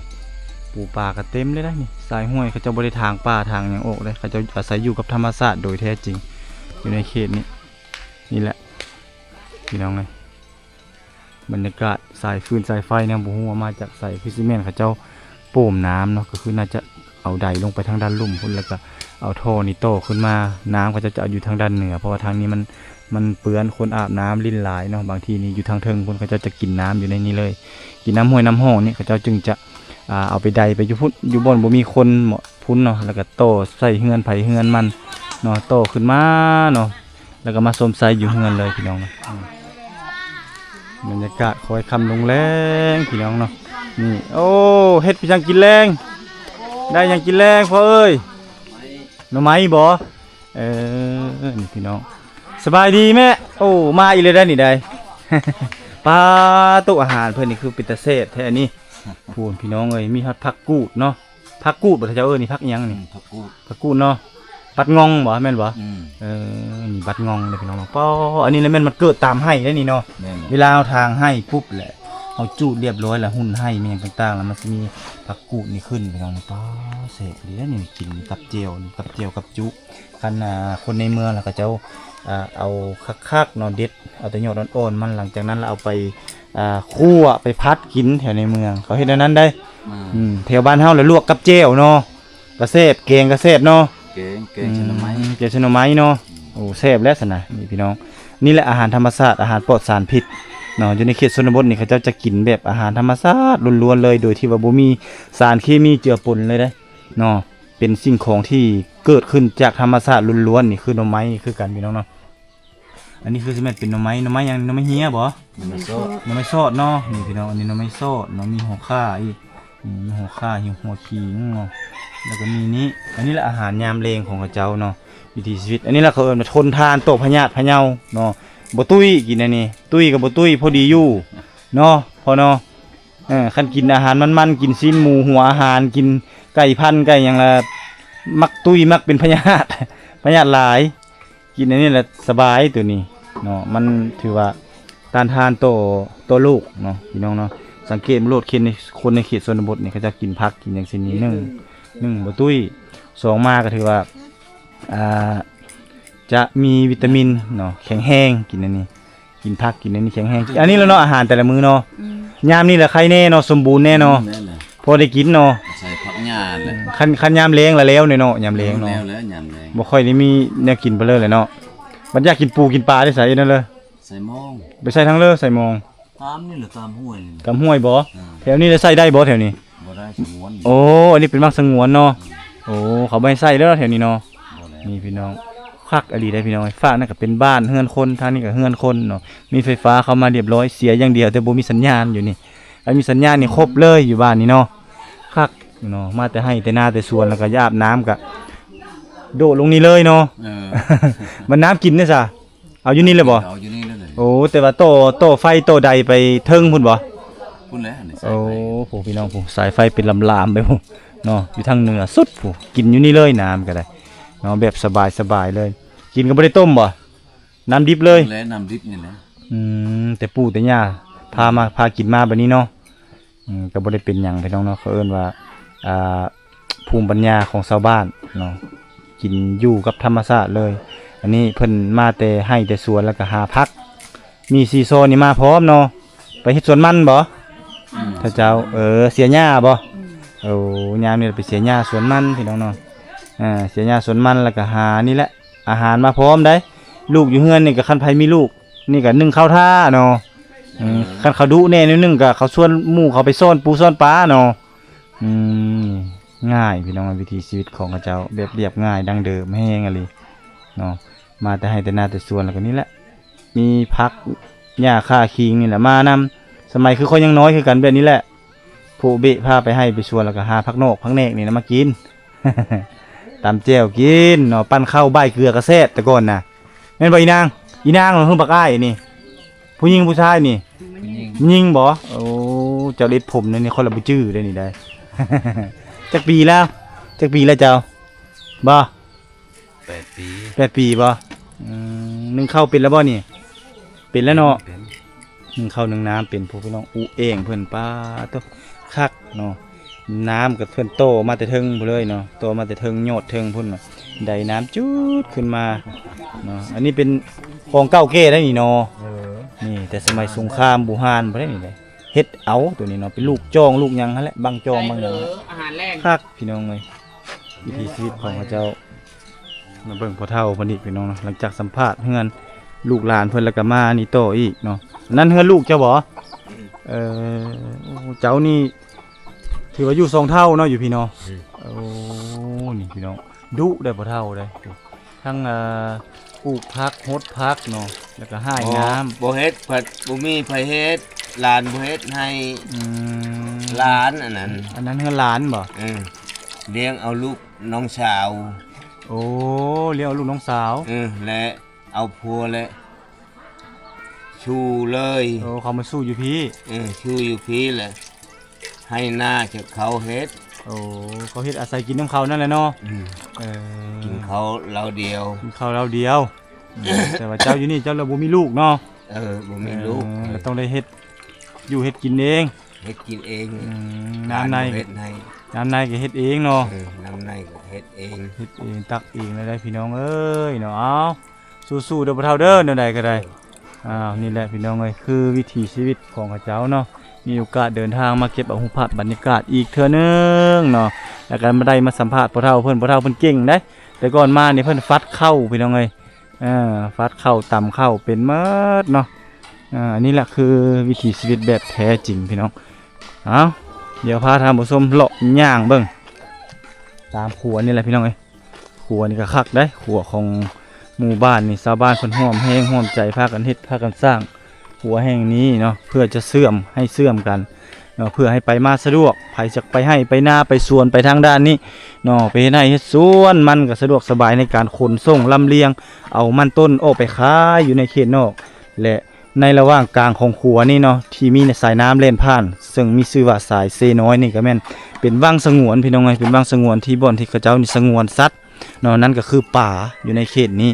ປູປາກໍເຕັມເລີຍນະ. ນີ້ ສາຍຫ້ວຍ ເຂົາເຈົ້າບໍ່ໄດ້ຖາງປ່າຖາງຫຍັງອອກເດ້ ເຂົາເຈົ້າອາໄສຢູ່ກັບທຳມະຊາດໂດຍແທ້ຈິງ ຢູ່ໃນເຂດນີ້. ນີ້ແຫຼະພີ່ນ້ອງເອີຍ ບັນຍາກາດສາຍຟືນສາຍໄຟນະ ບໍ່ຮູ້ວ່າມາຈາກໃສ ຄືຊິແມ່ນເຂົາເຈົ້າໂປ່ມນ້ຳເນາະ ກໍຄືໜ້າຈະເອົາໄດລົງໄປທາງດ້ານລຸ່ມພຸ້ນ ແລ້ວກໍເອົາທໍ່ນີ້ຕໍ່ຂຶ້ນມາ. ນ້ຳເຂົາເຈົ້າຈະເອົາຢູ່ທາງດ້ານເໜືອ ເພາະວ່າທາງນີ້ມັນ ມັນເປື້ອນ ຄົນອາບນ້ຳຫຼິ້ນຫຼາຍເນາະ. ບາງທີນີ້ຢູ່ທາງເທິງພຸ້ນ ເຂົາເຈົ້າຈະກິນນ້ຳຢູ່ໃນນີ້ເລີຍ ກິນນ້ຳຫ້ວຍນ້ຳຮ່ອງນີ້ ເຂົາເຈົ້າຈຶ່ງຈະ ອ່າ ເອົາໄປໄດໄປຢູ່ພຸ້ນ ຢູ່ບ່ອນບໍ່ມີຄົນພຸ້ນເນາະ ແລ້ວກໍຕໍ່ໃສ່ເຮືອນໃຜເຮືອນມັນເນາະ ຕໍ່ຂຶ້ນມາເນາະ ແລ້ວກໍມາຊົມໃຊ້ຢູ່ເຮືອນເລີຍພີ່ນ້ອງ. ອືມ ບັນຍາກາດຄ້ອຍຄ່ຳລົງແລງພີ່ນ້ອງເນາະ. ນີ້ ໂອ້ ເຮັດຫຍັງກິນແລງ ໄດ້ຫຍັງກິນແລງພໍ່ເອີຍ? ໜໍ່ໄມ້ບໍ? ເອີ ນີ້ພີ່ນ້ອງ ສະບາຍດີແມ່. ໂອ້ ມາອີກແລ້ວໄດ໋ນີ້ໄດ໋ ປາໂຕ ອາຫານເພິ່ນນີ້ຄືເປັນຕາແຊບແທ້ນີ້. ພຸ້ນພີ່ນ້ອງເອີຍ ມີຮອດຜັກກູດເນາະ. ຜັກກູດບໍ່ ເຂົາເຈົ້າເອີ້ນນີ້ ຜັກຫຍັງນີ້? ອືມ ຜັກກູດ ຜັກກູດເນາະ. ບັດງ່ອງບໍ່ ແມ່ນບໍ່? ອືມ ເອີ ນີ້ບັດງ່ອງເດ້ພີ່ນ້ອງເນາະ. ປ້ອ ອັນນີ້ລະແມ່ນມັນເກີດຕາມໄຮ່ເດ້ນີ້ເນາະ. ແມ່ນ ເວລາເຮົາຖາງໄຮ່ປຸບແຫຼະ ເຮົາຈູດລຽບຮ້ອຍລະ ຮຸ່ນໄຮ່ແມ່ນຫຍັງຕ່າງໆ ລະມັນຊິມີຜັກກູດນີ້ຂຶ້ນພີ່ນ້ອງ. ປ້າ ແຊບອີ່ຫຼີເດ້ນີ້ ກິນກັບແຈ່ວ ກັບແຈ່ວກັບຈຸ. ຄັນ ອ່າ ຄົນໃນເມືອງລະ ເຂົາເຈົ້າ ອ່າ ເອົາຄັກໆເນາະ ເດັດເອົາແຕ່ຍອດອ່ອນໆມັນ ຫຼັງຈາກນັ້ນລະເອົາໄປ ອ່າ ຂົ້ວໄປຜັດກິນແຖວໃນເມືອງ ເຂົາເຮັດແນວນັ້ນໄດ໋. ອືມ ອືມ ແຖວບ້ານເຮົາລະລວກກັບແຈ່ວເນາະ ກະແຊບ ແກງກະແຊບເນາະ. ແກງ ແກງໃສ່ໜໍ່ໄມ້ ອືມ ແກງໃສ່ໜໍ່ໄມ້ເນາະ. ອືມ ໂອ້ ແຊບແລ້ວຊັ້ນນະ ນີ້ພີ່ນ້ອງ. ນີ້ແຫຼະອາຫານທຳມະຊາດ ອາຫານປອດສານພິດເນາະ. ຢູ່ໃນເຂດຊົນນະບົດນີ້ ເຂົາເຈົ້າຈະກິນແບບອາຫານທຳມະຊາດລ້ວນໆເລີຍ ໂດຍທີ່ວ່າບໍ່ມີສານເຄມີເຈືອປົນເລີຍເດ້ເນາະ. ເປັນສິ່ງຂອງທີ່ເກີດຂຶ້ນຈາກທຳມະຊາດລ້ວນໆ ນີ້ຄືໜໍ່ໄມ້ຄືກັນພີ່ນ້ອງເນາະ. ອັນນີ້ຄືຊິແມ່ນເປັນໜໍ່ໄມ້ ໜໍ່ໄມ້ຫຍັງ? ໜໍ່ໄມ້ເຮຍບໍ? ໜໍ່ໄມ້ຊອດ ໜໍ່ໄມ້ຊອດເນາະ. ນີ້ພີ່ນ້ອງ ອັນນີ້ໜໍ່ໄມ້ຊອດເນາະ ມີຫົວຂ່າອີກ ອືມ ມີຫົວຂ່າ ຫົວຂີງເນາະ. ແລ້ວກໍມີນີ້ ອັນນີ້ລະອາຫານຍາມແລງຂອງເຂົາເຈົ້າເນາະ ວິຖີຊີວິດ. ອັນນີ້ລະເຂົາເອີ້ນວ່າທົນທານຕໍ່ພະຍາດພະເຍົາເນາະ. ບໍ່ຕຸ້ຍກິນອັນນີ້ ຕຸ້ຍກໍບໍ່ຕຸ້ຍ ພໍດີຢູ່ເນາະ ພໍ່ເນາະ. ເອີ ຄັນກິນອາຫານມັນໆ ກິນຊີ້ນໝູ ຫົວອາຫານ ກິນໄກ່ພັນໄກ່ຫຍັງລະ ມັກຕຸ້ຍ ມັກເປັນພະຍາດ ພະຍາດຫຼາຍ. ກິນອັນນີ້ລະສະບາຍໂຕນີ້ເນາະ ມັນຖືວ່າຕ້ານທານຕໍ່ ຕໍ່ໂລກເນາະ ພີ່ນ້ອງເນາະ. ສັງເກດເບິ່ງໂລດ ເຂດໃນ ຄົນໃນເຂດຊົນນະບົດນີ້ ເຂົາເຈົ້າກິນຜັກກິນຫຍັງຊີ້ນີ້ ໜຶ່ງ ໜຶ່ງບໍ່ຕຸ້ຍ ສອງມາກໍຖືວ່າ ອ່າ ຈະມີວິຕາມິນເນາະ ແຂງແຮງ ກິນອັນນີ້ ກິນຜັກກິນອັນນີ້ແຂງແຮງ. ອັນນີ້ລະເນາະ ອາຫານແຕ່ລະມື້ເນາະ. ອືມ ຍາມນີ້ລະໄຄແນ່ເນາະ ສົມບູນແນ່ເນາະ. ອືມ ແມ່ນແຫຼະ ພໍໄດ້ກິນເນາະ. ໃສ່ຜັກຫຍ້າແຫຼະ. ອືມ ຄັນ ຄັນຍາມແລງລະແລ້ວແນ່ເນາະ ຍາມແລງເນາະ. ແລ້ວແລ້ວຍາມແລງ ບໍ່ຄ່ອຍໄດ້ມີແນວກິນປານໃດແຫຼະເນາະ. ບັດຢາກກິນປູກິນປາໄດ້ໃສ່ນັ້ນເລີຍ ໃສ່ມອງ ໄປໃສ່ທາງເລີ ໃສ່ມອງ. ຕາມນີ້ແຫຼະ ຕາມຫ້ວຍນີ້ແຫຼະ. ຕາມຫ້ວຍບໍ? ອືມ ແຖວນີ້ລະໃສ່ໄດ້ບໍແຖວນີ້? ບໍ່ໄດ້ ສະຫງວນ. ໂອ້ ອັນນີ້ເປັນໝາກສະຫງວນເນາະ. ອືມ ໂອ້ ເຂົາບໍ່ໃຫ້ໃສ່ເດີແຖວນີ້ເນາະ. ບໍ່ແລ້ວ ນີ້ພີ່ນ້ອງ ຄັກອີ່ຫຼີໄດ໋ພີ່ນ້ອງ. ຟາກນັ້ນກໍເປັນບ້ານເຮືອນຄົນ ທາງນີ້ກໍເຮືອນຄົນເນາະ. ມີໄຟຟ້າເຂົ້າມາລຽບຮ້ອຍ ເສຍຢ່າງດຽວແຕ່ບໍ່ມີສັນຍານຢູ່ນີ້. ຄັນມີສັນຍານນີ້ຄົບເລີຍຢູ່ບ້ານນີ້ເນາະ. ຄັກເນາະ ມາແຕ່ໄຮ່ແຕ່ນາແຕ່ສວນ ແລ້ວກໍຢາກອາບນ້ຳກໍໂດດລົງນີ້ເລີຍເນາະ. ເອີ ມັນນ້ຳກິນເດ້ຊະ? ເອົາຢູ່ນີ້ເລີຍບໍ? ເອົາຢູ່ນີ້ເລີຍ. ໂອ້ ແຕ່ວ່າຕໍ່ ຕໍ່ໄຟຕໍ່ໃດໄປເທິງພຸ້ນບໍ? ພຸ້ນແຫຼະ ອັນນີ້ສາຍໄຟ. ໂອ້ ຜູ້ພີ່ນ້ອງ ຜູ້ສາຍໄຟເປັນລາມໆໄປພຸ້ນເນາະ ຢູ່ທາງເໜືອສຸດພຸ້ນ. ກິນຢູ່ນີ້ເລີຍ ນ້ຳກໍໄດ້ເນາະ ແບບສະບາຍໆເລີຍ. ກິນກໍບໍ່ໄດ້ຕົ້ມບໍ? ນ້ຳດິບເລີຍ. ແລະ ນ້ຳດິບນີ້ແຫຼະ. ອືມ ແຕ່ປູ່ແຕ່ຍ່າພາມາ ພາກິນມາແບບນີ້ເນາະ. ອືມ ກໍບໍ່ໄດ້ເປັນຫຍັງພີ່ນ້ອງເນາະ. ເຂົາເອີ້ນວ່າ ອ່າ ພູມປັນຍາຂອງຊາວບ້ານເນາະ ກິນຢູ່ກັບທຳມະຊາດເລີຍ. ອັນນີ້ເພິ່ນມາແຕ່ໄຮ່ແຕ່ສວນ ແລ້ວກໍຫາຜັກ. ມີຊີຊໍນີ້ມາພ້ອມເນາະ. ໄປເຮັດສວນມັນບໍ? ອືມ ເຂົາເຈົ້າ ເອີ ເສຍຫຍ້າບໍ? ອືມ ໂອ້ ຍາມນີ້ໄປເສຍຫຍ້າສວນມັນພີ່ນ້ອງເນາະ. ອ່າ ເສຍຫຍ້າສວນມັນ ແລ້ວກໍຫານີ້ແຫຼະ ອາຫານມາພ້ອມໄດ໋. ລູກຢູ່ເຮືອນນີ້ກໍ ຄັນໃຜມີລູກ ນີ້ກໍໜຶ້ງເຂົ້າຖ້າເນາະ. ເອີ ເອີ ຄັນເຂົາດຸແດ່ໜ້ອຍໜຶ່ງກໍເຂົາຊວນໝູ່ເຂົາໄປຊ້ອນປູຊ້ອນປາເນາະ. ອືມ ງ່າຍພີ່ນ້ອງ ວິຖີຊີວິດຂອງເຂົາເຈົ້າແບບລຽບງ່າຍດັ້ງເດີມແຮງອີ່ຫຼີເນາະ. ມາແຕ່ໄຮ່ແຕ່ນາແຕ່ສວນ ແລ້ວກໍນີ້ແຫຼະ ມີຜັກຫຍ້າຂ່າຂີງນີ້ແຫຼະມານຳ. ສະໄໝຄືຂ້ອຍຍັງນ້ອຍຄືກັນແບບນີ້ແຫຼະ ໂພະເບະພາໄປໄຮ່ໄປສວນ ແລ້ວກໍຫາຜັກນອກຜັກແນກນີ້ນະມາກິນ ຕຳແຈ່ວກິນເນາະ ປັ້ນເຂົ້າບາຍເກືອກໍແຊບແຕ່ກ່ອນນະ ແມ່ນບໍ່ອີນາງ? ອີນາງເອີ ບັກອ້າຍນີ້ ຜູ້ຍິງຜູ້ຊາຍນີ້? ຜູ້ຍິງ ຜູ້ຍິງບໍ? ໂອ້ ເຈົ້າເລັດຜົມນີ້ ຂ້ອຍລະບໍ່ຈື່ເດ້ນີ້ໄດ໋. ຈັກປີແລ້ວ? ຈັກປີແລ້ວເຈົ້າ? ບໍ່ ແປດປີ ແປດປີບໍ່? ອືມ ໜຶ້ງເຂົ້າເປັນແລ້ວບໍ່ນີ້? ເປັນແລ້ວເນາະ ເປັນ ໜຶ້ງເຂົ້າໜຶ້ງນ້ຳເປັນ ພວກພີ່ນ້ອງ ອຸເອງເພິ່ນ ປາໂຕ ຄັກເນາະ. ນ້ຳກໍເພິ່ນຕໍ່ມາແຕ່ເທິງພຸ້ນເລີຍເນາະ ຕໍ່ມາແຕ່ເທິງຍອດເທິງພຸ້ນ ໄດ້ນ້ຳຈູດຂຶ້ນມາເນາະ. ອັນນີ້ເປັນຂອງເກົ່າແກ່ໄດ໋ນີ້ເນາະ. ເອີ ນີ້ແຕ່ສະໄໝສົງຄາມບູຮານພຸ້ນເດ້ນີ້ເດ້ ເຮັດເອົາໂຕນີ້ເນາະ ເປັນລູກຈອງລູກຫຍັງຫັ້ນແຫຼະ ບັ້ງຈອງບັ້ງຫຍັງ ອາຫານແລງ ຄັກພີ່ນ້ອງເອີຍ. ວິຖີຊີວິດຂອງເຂົາເຈົ້າ ມາເບິ່ງພໍ່ເຖົ້າເພິ່ນອີກພີ່ນ້ອງເນາະ. ຫຼັງຈາກສຳພາດເຮືອນລູກຫຼານເພິ່ນ ແລ້ວກໍມານີ້ຕໍ່ອີກເນາະ. ອັນນັ້ນເຮືອນລູກເຈົ້າບໍ? ເອີ ໂອ້ ເຈົ້ານີ້ຖືວ່າຢູ່ສອງເຖົ້າເນາະ ຢູ່ພີ້ເນາະ. ອືມ ໂອ້ ນີ້ພີ່ນ້ອງ ດຸໄດ໋ພໍ່ເຖົ້າເດ້ ທັງ ເອີ ປູກຜັກຫົດຜັກເນາະ ແລ້ວກໍຮ່າຍນ້ຳ. ບໍ່ເຮັດ ບໍ່ມີໃຜເຮັດ ຫຼານບໍ່ເຮັດໃຫ້. ອືມ ຫຼານອັນນັ້ນ ອັນນັ້ນເຮືອນຫຼານບໍ? ເອີ ລ້ຽງເອົາລູກນ້ອງສາວ. ໂອ້ ລ້ຽງເອົາລູກນ້ອງສາວ. ເອີ ແລະເອົາຜົວແລະ ສູ້ເລີຍ. ໂອ້ ເຂົາມາສູ້ຢູ່ພີ້. ເອີ ສູ້ຢູ່ພີ້ແຫຼະ ໄຮ່ນາຈະເຂົາເຮັດ. ໂອ້ ເຂົາເຮັດອາໄສກິນນຳເຂົານັ້ນແຫຼະເນາະ. ອືມ ເອີ ກິນເຂົາເຫຼົ່າດຽວ ກິນເຂົາເຫຼົ່າດຽວ. ອືມ ແຕ່ວ່າເຈົ້າຢູ່ນີ້ເຈົ້າລະບໍ່ມີລູກເນາະ. ເອີ ບໍ່ມີລູກ. ເອີ ລະຕ້ອງໄດ້ເຮັດຢູ່ເຮັດກິນເອງ ເຮັດກິນເອງ. ອືມ ນ້ຳໃນ ເຮັດໃຫ້ ນ້ຳໃນກໍເຮັດເອງເນາະ. ເອີ ນ້ຳໃນກໍເຮັດເອງ ເຮັດເອງຕັກເອງແລ້ວໄດ໋ພີ່ນ້ອງເອີຍເນາະ. ເອົາ ສູ້ໆເດີພໍ່ເຖົ້າເດີ ແນວໃດກໍໄດ້. ອ້າວ ນີ້ແຫຼະພີ່ນ້ອງເອີຍ ຄືວິຖີຊີວິດຂອງເຂົາເຈົ້າເນາະ. ມີໂອກາດເດີນທາງມາເກັບເອົາຮູບພາບບັນຍາກາດອີກເທື່ອໜຶ່ງເນາະ ແລ້ວກໍມາໄດ້ມາສຳພາດພໍ່ເຖົ້າເພິ່ນ. ພໍ່ເຖົ້າເພິ່ນເກັ່ງໄດ໋ ແຕ່ກ່ອນມານີ້ເພິ່ນຟັດເຂົ້າພີ່ນ້ອງເອີຍ. ເອີ ຟັດເຂົ້າຕຳເຂົ້າເປັນໝົດເນາະ. ເອີ ອັນນີ້ແຫຼະຄືວິຖີຊີວິດແບບແທ້ຈິງພີ່ນ້ອງ. ເອົາ ດຽວພາທ່ານຜູ້ຊົມເລາະຍ່າງເບິ່ງຕາມຂົວນີ້ແຫຼະພີ່ນ້ອງເອີຍ. ຂົວນີ້ກໍຄັກໄດ໋ ຂົວຂອງໝູ່ບ້ານນີ້ ຊາວບ້ານເພິ່ນຮ່ວມແຮງຮ່ວມໃຈພາກັນເຮັດ ພາກັນສ້າງຂົວແຫ່ງນີ້ເນາະ ເພື່ອຈະເຊື່ອມ ໃຫ້ເຊື່ອມກັນເນາະ ເພື່ອໃຫ້ໄປມາສະດວກ ໃຜຈະໄປໄຮ່ໄປນາໄປສວນໄປທາງດ້ານນີ້ເນາະ ໄປເຮັດໄຮ່ເຮັດສວນ ມັນກໍສະດວກສະບາຍໃນການຂົນສົ່ງລຳລຽງເອົາມັນຕົ້ນອອກໄປຂາຍຢູ່ໃນເຂດນອກ ແລະ ໃນລະຫວ່າງກາງຂອງຂົວນີ້ເນາະ ທີ່ມີສາຍນ້ຳແລ່ນຜ່ານ ເຊິ່ງມີຊື່ວ່າສາຍເຊນ້ອຍນີ້ ກໍແມ່ນເປັນວັງສະຫງວນພີ່ນ້ອງເອີຍ ເປັນວັງສະຫງວນທີ່ບ່ອນທີ່ເຂົາເຈົ້ານີ້ສະຫງວນສັດເນາະ ນັ້ນກໍຄືປາຢູ່ໃນເຂດນີ້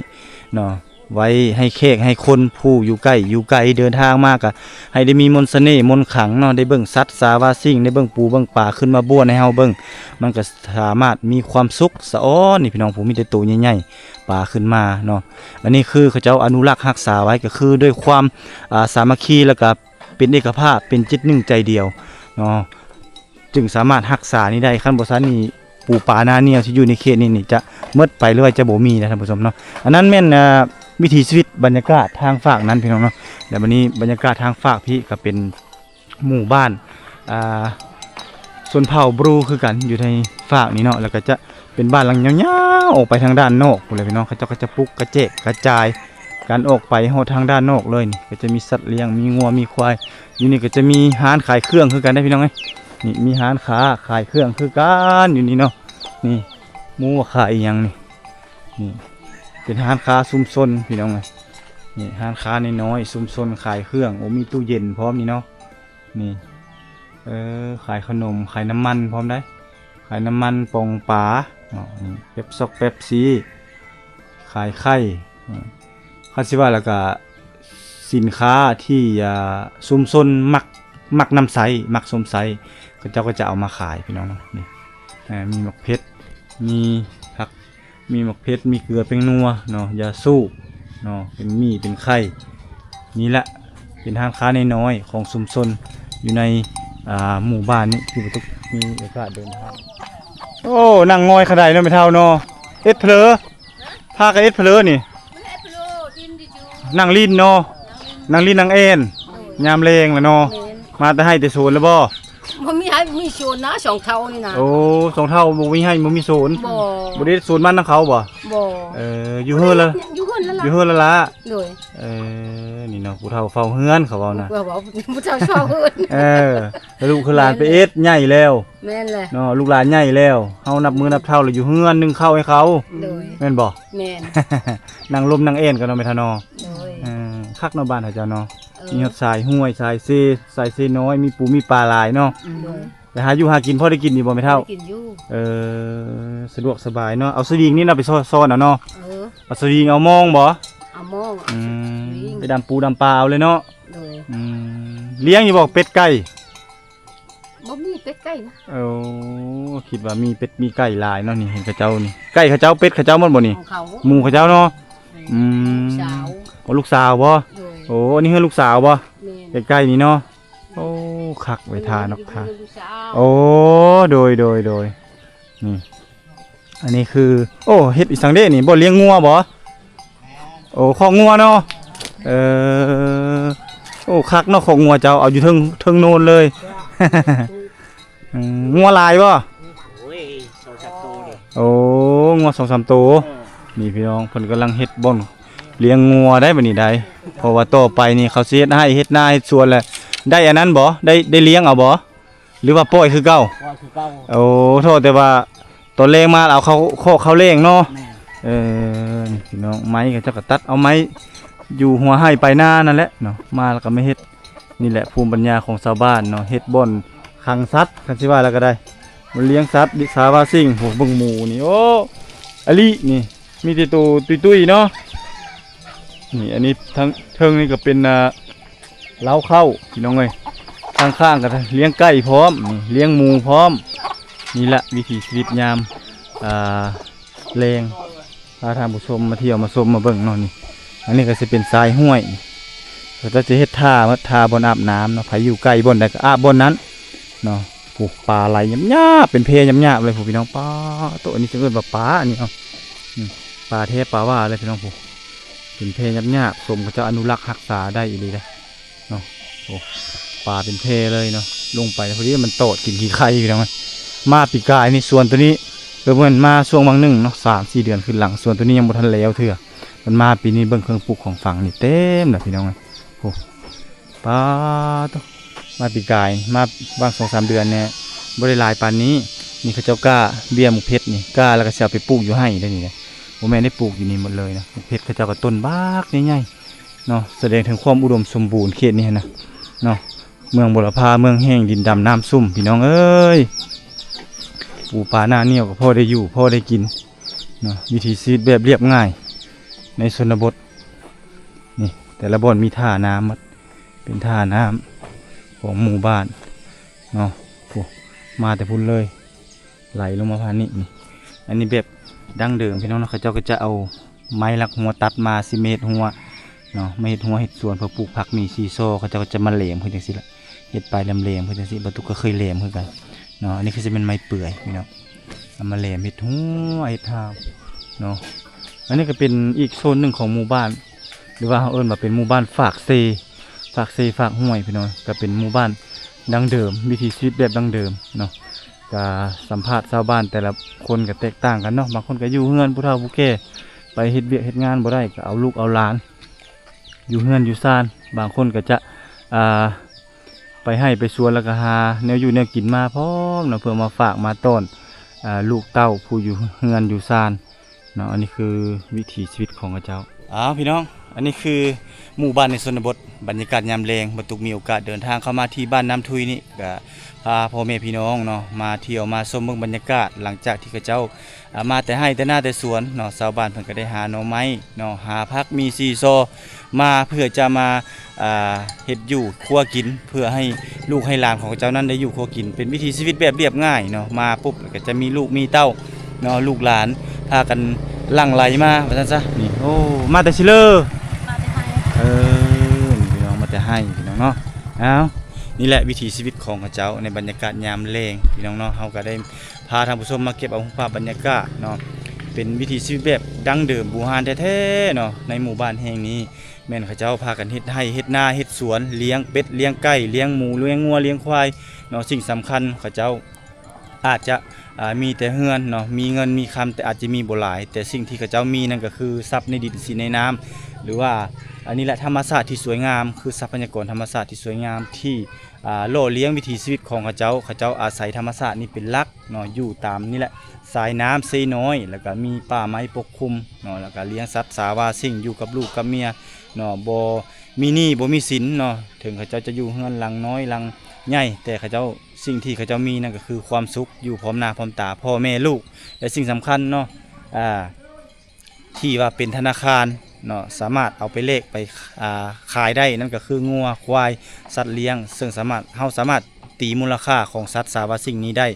ເນາະ ໄວ້ໃຫ້ແຂກໃຫ້ຄົນຜູ້ຢູ່ໃກ້ຢູ່ໄກເດີນທາງມາ ກໍໃຫ້ໄດ້ມີມົນສະເໜ່ມົນຂລັງເນາະ ໄດ້ເບິ່ງສັດສາວາສິ່ງ ໄດ້ເບິ່ງປູເບິ່ງປາຂຶ້ນມາບ້ວນໃຫ້ເຮົາເບິ່ງ ມັນກໍສາມາດມີຄວາມສຸກສະອອນນີ້ພີ່ນ້ອງ ຜູ້ມີແຕ່ໂຕໃຫຍ່ໆ ປາຂຶ້ນມາເນາະ. ອັນນີ້ຄືເຂົາເຈົ້າອະນຸລັກຮັກສາໄວ້ ກໍຄືດ້ວຍຄວາມ ອ່າ ສາມັກຄີ ແລ້ວກໍເປັນເອກະພາບ ເປັນຈິດໜຶ່ງໃຈດຽວເນາະ ຈຶ່ງສາມາດຮັກສານີ້ໄດ້. ຄັນບໍ່ຊັ້ນນີ້ ປູປາໜ້າໜຽວທີ່ຢູ່ໃນເຂດນີ້ນີ້ ຈະໝົດໄປ ຫຼືວ່າຈະບໍ່ມີນະທ່ານຜູ້ຊົມເນາະ. ອັນນັ້ນແມ່ນ ອ່າ ວິຖີຊີວິດບັນຍາກາດທາງຟາກນັ້ນພີ່ນ້ອງເນາະ. ແລ້ວບັດນີ້ບັນຍາກາດທາງຟາກພີ້ກໍເປັນ ໝູ່ບ້ານ ອ່າ ຊົນເຜົ່າບຣູຄືກັນ ຢູ່ໃນຟາກນີ້ເນາະ ແລ້ວກໍຈະເປັນບ້ານຫຼັງຍາວໆ ອອກໄປທາງດ້ານນອກພຸ້ນແຫຼະພີ່ນ້ອງ. ເຂົາເຈົ້າກໍຈະປຸກກະແຈກກະຈາຍກັນອອກໄປຮອດທາງດ້ານນອກເລີຍ. ນີ້ກໍຈະມີສັດລ້ຽງ ມີງົວ ມີຄວາຍ. ຢູ່ນີ້ກໍຈະມີຮ້ານຂາຍເຄື່ອງຄືກັນເດ້ພີ່ນ້ອງເອີຍ. ນີ້ມີຮ້ານຄ້າຂາຍເຄື່ອງຄືກັນຢູ່ນີ້ເນາະ. ນີ້ ໝູ່ວ່າຂາຍອີ່ຫຍັງນີ້? ນີ້ເປັນຮ້ານຄ້າຊຸມຊົນພີ່ນ້ອງເອີຍ. ນີ້ຮ້ານຄ້ານ້ອຍໆ ຊຸມຊົນຂາຍເຄື່ອງ. ໂອ້ ມີຕູ້ເຢັນພ້ອມນີ້ເນາະ. ນີ້ ເອີ ຂາຍຂະໜົມ ຂາຍນ້ຳມັນພ້ອມໄດ໋ ຂາຍນ້ຳມັນ ປ່ອງປາເນາະ. ນີ້ເປັບຊອກ ເປັບຊີ ຂາຍໄຂ່. ອືມ ຄັນຊິວ່າແລ້ວກະສິນຄ້າທີ່ ອ່າ ຊຸມຊົນມັກ ມັກນຳໃຊ້ ມັກຊົມໃຊ້ ເຂົາເຈົ້າກໍຈະເອົາມາຂາຍພີ່ນ້ອງເນາະ. ນີ້ ເອີ ມີໝາກເຜັດ ມີຜັກ ມີໝາກເຜັດ ມີເກືອແປ້ງນົວເນາະ ຢາສູບເນາະ ເປັນໝີ່ເປັນໄຂ່. ນີ້ແຫຼະເປັນຮ້ານຄ້ານ້ອຍໆຂອງຊຸມຊົນຢູ່ໃນ ອ່າ ໝູ່ບ້ານນີ້ ທີ່ບໍ່ຕົກມີໂອກາດເດີນທາງ. ໂອ້ ນັ່ງງອຍຂະໄດເນາະແມ່ເຖົ້າເນາະ. ເອັດເຜີ ພາກັນເອັດເຜີນີ້ ນັ່ງຫຼິ້ນເນາະ. ນັ່ງຫຼິ້ນນັ່ງແອ່ນ ໂດຍ ຍາມແລງລະເນາະ. ແມ່ນ ມາແຕ່ໄຮ່ແຕ່ສວນລະບໍ່? ບໍ່ມີໄຮ່ມີສວນນະ ສອງເຖົ້ານີ້ນະ. ໂອ້ ສອງເຖົ້າບໍ່ມີໄຮ່ບໍ່ມີສວນ. ບໍ່ ບໍ່ໄດ້ສວນມັນນຳເຂົາບໍ່? ບໍ່ ເອີ ຢູ່ເຮືອນລະ ຢູ່ເຮືອນລະລະ ຢູ່ເຮືອນລະລະ. ໂດຍ ເອີ ນີ້ເນາະ ຜູ້ເຖົ້າເຝົ້າເຮືອນເຂົາເວົ້ານະ. ເອີ ເວົ້າຜູ້ເຖົ້າເຝົ້າເຮືອນ. ເອີ ແລ້ວລູກຄືຫຼານໄປເອັດໃຫຍ່ແລ້ວ. ແມ່ນແຫຼະເນາະ ລູກຫຼານໃຫຍ່ແລ້ວ ເຮົານັບມື້ນັບເຖົ້າແລ້ວ ຢູ່ເຮືອນໜຶ້ງເຂົ້າໃຫ້ເຂົາ. ໂດຍ ແມ່ນບໍ່? ແມ່ນ ນັ່ງລົມນັ່ງແອ່ນກັນເນາະ ແມ່ເຖົ້າເນາະ. ໂດຍ ເອີ ຄັກເນາະ ບ້ານເຮົາເຈົ້າເນາະ. ເອີ ມີຮອດສາຍຫ້ວຍ ສາຍເຊ ສາຍເຊນ້ອຍ ມີປູມີປາຫຼາຍເນາະ. ອືມ ໂດຍ ໄປຫາຢູ່ຫາກິນພໍໄດ້ກິນຢູ່ບໍ່ ແມ່ເຖົ້າ? ໄດ້ກິນຢູ່. ເອີ ສະດວກສະບາຍເນາະ. ເອົາສະວິງນີ້ນະ ໄປຊ້ອນເອົາເນາະ. ເອີ ເອົາສະວິງ ເອົາມອງບໍ່? ເອົາມອງ. ອືມ ສະວິງ ໄປດຳປູດຳປາເອົາເລີຍເນາະ. ໂດຍ ອືມ ລ້ຽງຢູ່ບໍ່ ເປັດໄກ່? ບໍ່ມີເປັດໄກ່ນະ. ໂອ້ ຄິດວ່າມີເປັດມີໄກ່ຫຼາຍເນາະ. ນີ້ເຫັນເຂົາເຈົ້ານີ້ ໄກ່ເຂົາເຈົ້າ ເປັດເຂົາເຈົ້າໝົດບໍ່ນີ້? ຂອງເຂົາ ໝູ່ເຂົາເຈົ້າເນາະ. ແມ່ນ ອືມ ລູກສາວ ໂອ້ ລູກສາວບໍ່? ໂດຍ ໂອ້ ອັນນີ້ເຮືອນລູກສາວບໍ່? ແມ່ນ ໃກ້ໆນີ້ເນາະ. ໂອ້ ຄັກເວີຍ ທ່າເນາະ ທ່າ. ໂອ້ ໂດຍ ໂດຍ ໂດຍ ນີ້ ອັນນີ້ຄື ໂອ້ ເຮັດອີ່ສັງເດນີ້ ບໍ່ລ້ຽງງົວບໍ່? ໂອ້ ຄອກງົວເນາະ. ເອີ ໂອ້ ຄັກເນາະ ຄອກງົວເຈົ້າ ເອົາຢູ່ເທິງ ເທິງໂນນເລີຍ. ອືມ ງົວຫຼາຍບໍ່? ໂອ້ຍ ສອງສາມໂຕເດ້. ໂອ້ ງົວສອງສາມໂຕ. ເອີ ນີ້ພີ່ນ້ອງ ເພິ່ນກຳລັງເຮັດບ່ອນລ້ຽງງົວໄດ໋ ບັດນີ້ໄດ໋ ເພາະວ່າຕໍ່ໄປນີ້ເຂົາຊິເຮັດໄຮ່ເຮັດນາເຮັດສວນແຫຼະ. ໄດ້ອັນນັ້ນບໍ່? ໄດ້ ໄດ້ລ້ຽງເອົາບໍ່? ຫຼືວ່າປ່ອຍຄືເກົ່າ? ປ່ອຍຄືເກົ່າ. ໂອ້ ເທົ່າແຕ່ວ່າຕອນແລງມາເອົາເຂົ້າຄອກເຂົ້າແລງເນາະ. ແມ່ນ ເອີ ນີ້ພີ່ນ້ອງ ໄມ້ເຂົາເຈົ້າກໍຕັດເອົາໄມ້ຢູ່ຫົວໄຮ່ປາຍນານັ້ນແຫຼະເນາະ ມາແລ້ວກໍມາເຮັດ. ນີ້ແຫຼະພູມປັນຍາຂອງຊາວບ້ານເນາະ ເຮັດບ່ອນຂັງສັດ ຄັນຊິວ່າແລ້ວກໍໄດ້ ມັນລ້ຽງສັດ ສາວາຊິງ. ໂອ້ ເບິ່ງໝູນີ້ ໂອ້ ອາລີນີ້ ມີແຕ່ໂຕຕຸ້ຍໆເນາະ. ນີ້ ອັນນີ້ທາງເທິງນີ້ກໍເປັນ ອ່າ ເລົ້າເຂົ້າ ພີ່ນ້ອງເອີຍ. ທາງຂ້າງກໍລ້ຽງໄກ່ພ້ອມ ນີ້ ລ້ຽງໝູພ້ອມ. ນີ້ລະວິຖີຊີວິດຍາມ ອ່າ ແລງ ພາທ່ານຜູ້ຊົມມາທ່ຽວມາຊົມມາເບິ່ງເນາະ. ນີ້ ອັນນີ້ກໍຊິເປັນຊາຍຫ້ວຍ ເຂົາເຈົ້າຈະເຮັດທ່າ ທ່າບ່ອນອາບນ້ຳເນາະ. ໃຜຢູ່ໃກ້ບ່ອນໃດກໍອາບບ່ອນນັ້ນເນາະ. ໂອ້ ປາໄຫຼຫຍາບໆ ເປັນແພຫຍາບໆເລີຍ ຜູ້ພີ່ນ້ອງ. ປາໂຕ ອັນນີ້ຈະເອີ້ນວ່າປາ ອັນນີ້ເນາະ. ອືມ ປາແທ້ປາວ່າເລີຍ ພີ່ນ້ອງ. ຜູ້ ເປັນແພຫຍາບໆ ສົມເຂົາເຈົ້າອະນຸລັກຮັກສາໄດ້ອີ່ຫຼີເດ້. ເນາະ. ໂອ້ ປາເປັນແພເລີຍເນາະ. ລົງໄປພໍດີມັນຕອດກິນຂີ້ໄຂ່ ພີ່ນ້ອງ. ມາປີກາຍນີ້ສວນໂຕນີ້ ເອີ ບໍ່ແມ່ນ ມາຊ່ວງຫວ່າງໜຶ່ງເນາະ ສາມສີ່ເດືອນຂຶ້ນຫຼັງ ສວນໂຕນີ້ຍັງບໍ່ທັນແລ້ວເທື່ອ. ມັນມາປີນີ້ ເບິ່ງເຄື່ອງປູກຂອງຝັງນີ້ເຕັມລະ ພີ່ນ້ອງ. ໂອ້ ປາໂຕ ມາປີກາຍ ມາຫວ່າງສອງສາມເດືອນແນ່ ບໍ່ໄດ້ຫຼາຍປານນີ້. ນີ້ເຂົາເຈົ້າກ້າເບ້ຍໝາກເພັດນີ້ ກ້າແລ້ວກໍຊິເອົາໄປປູກຢູ່ໄຮ່ໄດ໋ນີ້ນະ. ບໍ່ແມ່ນໄດ້ປູກຢູ່ນີ້ໝົດເລີຍນະ ໝາກເພັດເຂົາເຈົ້າກໍຕົ້ນບັກໃຫຍ່ໆ ເນາະ ສະແດງເຖິງຄວາມອຸດົມສົມບູນເຂດນີ້ຫັ້ນນະເນາະ. ເມືອງບົວລະພາ ເມືອງແຫ້ງ ດິນດຳນ້ຳຊຸ່ມ ພີ່ນ້ອງເອີຍ. ປູປາໜ້າໜຽວກໍພໍໄດ້ຢູ່ພໍໄດ້ກິນເນາະ. ວິຖີຊີວິດແບບລຽບງ່າຍໃນຊົນນະບົດ. ນີ້ ແຕ່ລະບ່ອນມີທ່ານ້ຳໝົດ ເປັນທ່ານ້ຳຂອງໝູ່ບ້ານເນາະ. ໂອ້ ມາແຕ່ພຸ້ນເລີຍ ໄຫຼລົງມາຜ່ານນີ້. ນີ້ ອັນນີ້ແບບດັ້ງເດີມ ພີ່ນ້ອງເນາະ. ເຂົາເຈົ້າກໍຈະເອົາໄມ້ຫຼັກຮົ້ວຕັດມາຊິມາເຮັດຮົ້ວເນາະ ມາເຮັດຮົ້ວເຮັດສວນເພື່ອປູກຜັກໝີ່ຊີຊໍ. ເຂົາເຈົ້າກໍຈະມາແຫຼມຄືຈັ່ງຊີ້ລະ ເຮັດປາຍແຫຼມໆຄືຈັ່ງຊີ້. ບ່າວຕຸກກໍເຄີຍແຫຼມຄືກັນເນາະ. ອັນນີ້ຄືຊິແມ່ນໄມ້ເປືອຍ ພີ່ນ້ອງ ເອົາມາແຫຼມເຮັດຮົ້ວເຮັດຮ່າວເນາະ. ອັນນີ້ກໍເປັນອີກໂຊນໜຶ່ງຂອງໝູ່ບ້ານ ຫຼືວ່າເຮົາເອີ້ນວ່າເປັນໝູ່ບ້ານຟາກເຊ ຟາກເຊຟາກຫ້ວຍ ພີ່ນ້ອງ. ກໍເປັນໝູ່ບ້ານດັ້ງເດີມ ວິຖີຊີວິດແບບດັ້ງເດີມເນາະ. ກະສຳພາດຊາວບ້ານແຕ່ລະຄົນກະແຕກຕ່າງກັນເນາະ. ບາງຄົນກະຢູ່ເຮືອນຜູ້ເຖົ້າຜູ້ແກ່ ໄປເຮັດວຽກເຮັດງານບໍ່ໄດ້ ກະເອົາລູກເອົາຫຼານຢູ່ເຮືອນຢູ່ຊານ. ບາງຄົນກະຈະ ອ່າ ໄປໄຮ່ໄປສວນ ແລ້ວກະຫາແນວຢູ່ແນວກິນມາພ້ອມເນາະ ເພື່ອມາຝາກມາຕ້ອນ ອ່າ ລູກເຕົ້າຜູ້ຢູ່ເຮືອນຢູ່ຊານເນາະ. ອັນນີ້ຄືວິຖີຊີວິດຂອງເຂົາເຈົ້າ. ອ້າວ ພີ່ນ້ອງ ອັນນີ້ຄືໝູ່ບ້ານໃນຊົນນະບົດ ບັນຍາກາດຍາມແລງ. ບ່າວຕຸກມີໂອກາດເດີນທາງເຂົ້າມາທີ່ບ້ານນ້ຳທຸຍນີ້ ກະພາພໍ່ແມ່ພີ່ນ້ອງເນາະ ມາທ່ຽວມາຊົມເບິ່ງບັນຍາກາດ ຫຼັງຈາກທີ່ເຂົາເຈົ້າ ອ່າ ມາແຕ່ໄຮ່ແຕ່ນາແຕ່ສວນເນາະ. ຊາວບ້ານເພິ່ນກໍໄດ້ຫາໜໍ່ໄມ້ເນາະ ຫາຜັກໝີ່ຊີຊໍມາ ເພື່ອຈະມາ ອ່າ ເຮັດຢູ່ຄົວກິນ ເພື່ອໃຫ້ລູກໃຫ້ຫຼານຂອງເຂົາເຈົ້ານັ້ນໄດ້ຢູ່ຄົວກິນ ເປັນວິຖີຊີວິດແບບລຽບງ່າຍເນາະ. ມາປຸບກໍຈະມີລູກມີເຕົ້າເນາະ ລູກຫຼານພາກັນຫຼັ່ງໄຫຼມາວ່າຊັ້ນຊະ. ນີ້ ໂອ້ ມາແຕ່ຊິເລີ ມາແຕ່ໄຮ່ ເອີ ນີ້ພີ່ນ້ອງ ມາແຕ່ໄຮ່ ພີ່ນ້ອງເນາະ. ອ້າວ ນີ້ແຫຼະວິຖີຊີວິດຂອງເຂົາເຈົ້າໃນບັນຍາກາດຍາມແລງ ພີ່ນ້ອງເນາະ. ເຮົາກໍໄດ້ພາທ່ານຜູ້ຊົມມາເກັບເອົາຮູບພາບບັນຍາກາດເນາະ ເປັນວິຖີຊີວິດແບບດັ້ງເດີມບູຮານແທ້ໆເນາະ ໃນໝູ່ບ້ານແຫ່ງນີ້. ແມ່ນເຂົາເຈົ້າພາກັນເຮັດໄຮ່ເຮັດນາເຮັດສວນ ລ້ຽງເປັດລ້ຽງໄກ່ ລ້ຽງໝູ ລ້ຽງງົວ ລ້ຽງຄວາຍເນາະ. ສິ່ງສຳຄັນເຂົາເຈົ້າອາດຈະ ອ່າ ມີແຕ່ເຮືອນເນາະ ມີເງິນມີຄຳ ແຕ່ອາດຈະມີບໍ່ຫຼາຍ ແຕ່ສິ່ງທີ່ເຂົາເຈົ້າມີນັ້ນກໍຄືຊັບໃນດິນສິນໃນນ້ຳ ຫຼືວ່າອັນນີ້ແຫຼະ ທຳມະຊາດທີ່ສວຍງາມ ຄືຊັບພະຍາກອນທຳມະຊາດທີ່ສວຍງາມທີ່ ອ່າ ຫຼໍ່ລ້ຽງວິຖີຊີວິດຂອງເຂົາເຈົ້າ. ເຂົາເຈົ້າອາໄສທຳມະຊາດນີ້ເປັນຫຼັກເນາະ ຢູ່ຕາມນີ້ແຫຼະ ສາຍນ້ຳເຊນ້ອຍ ແລ້ວກໍມີປ່າໄມ້ປົກຄຸມເນາະ ແລ້ວກໍລ້ຽງສັດສາວາສິ່ງ ຢູ່ກັບລູກກັບເມຍເນາະ ບໍ່ມີໜີ້ບໍ່ມີສິນເນາະ. ເຖິງເຂົາເຈົ້າຈະຢູ່ເຮືອນຫຼັງນ້ອຍຫຼັງໃຫຍ່ ແຕ່ເຂົາເຈົ້າ ສິ່ງທີ່ເຂົາເຈົ້າມີນັ້ນກໍຄືຄວາມສຸກ ຢູ່ພ້ອມໜ້າພ້ອມຕາພໍ່ແມ່ລູກ ແລະ ສິ່ງສຳຄັນເນາະ ອ່າ ທີ່ວ່າເປັນທະນາຄານເນາະ ສາມາດເອົາໄປແລກໄປ ອ່າ ຂາຍໄດ້ ນັ້ນກໍຄືງົວ ຄວາຍ ສັດລ້ຽງ ເຊິ່ງສາມາດ ເຮົາສາມາດຕີມູນລະຄ່າຂອງສັດສາວາສິ່ງນີ້ໄດ້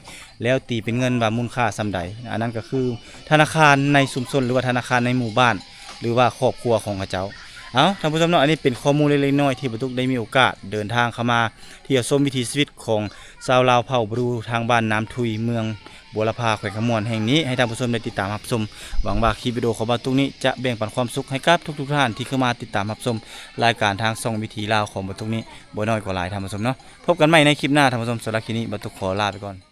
ແລ້ວຕີເປັນເງິນວ່າມູນຄ່າສ່ຳໃດ. ອັນນັ້ນກໍຄືທະນາຄານໃນຊຸມຊົນ ຫຼືວ່າທະນາຄານໃນໝູ່ບ້ານ ຫຼືວ່າຄອບຄົວຂອງເຂົາເຈົ້າ. ເອົ້າ ທ່ານຜູ້ຊົມເນາະ ອັນນີ້ເປັນຂໍ້ມູນເລັກໆນ້ອຍໆທີ່ບ່າວຕຸກໄດ້ມີໂອກາດເດີນທາງເຂົ້າມາທ່ຽວຊົມວິຖີຊີວິດຂອງຊາວລາວເຜົ່າບຣູທາງບ້ານນ້ຳທຸຍ ເມືອງ ບົວລະພາ ແຂວງຄຳມ່ວນແຫ່ງນີ້ ໃຫ້ທ່ານຜູ້ຊົມໄດ້ຕິດຕາມຮັບຊົມ. ຫວັງວ່າຄລິບວິດີໂອຂອງບ່າວຕຸກນີ້ຈະແບ່ງປັນຄວາມສຸກໃຫ້ກັບທຸກໆທ່ານທີ່ເຂົ້າມາຕິດຕາມຮັບຊົມລາຍການທາງຊ່ອງວິຖີລາວຂອງບ່າວຕຸກນີ້ ບໍ່ໜ້ອຍກໍຫຼາຍ ທ່ານຜູ້ຊົມເນາະ. ພົບກັນໃໝ່ໃນຄລິບໜ້າ ທ່ານຜູ້ຊົມ. ສຳລັບຄລິບນີ້ ບ່າວຕຸກຂໍລາໄປກ່ອນ.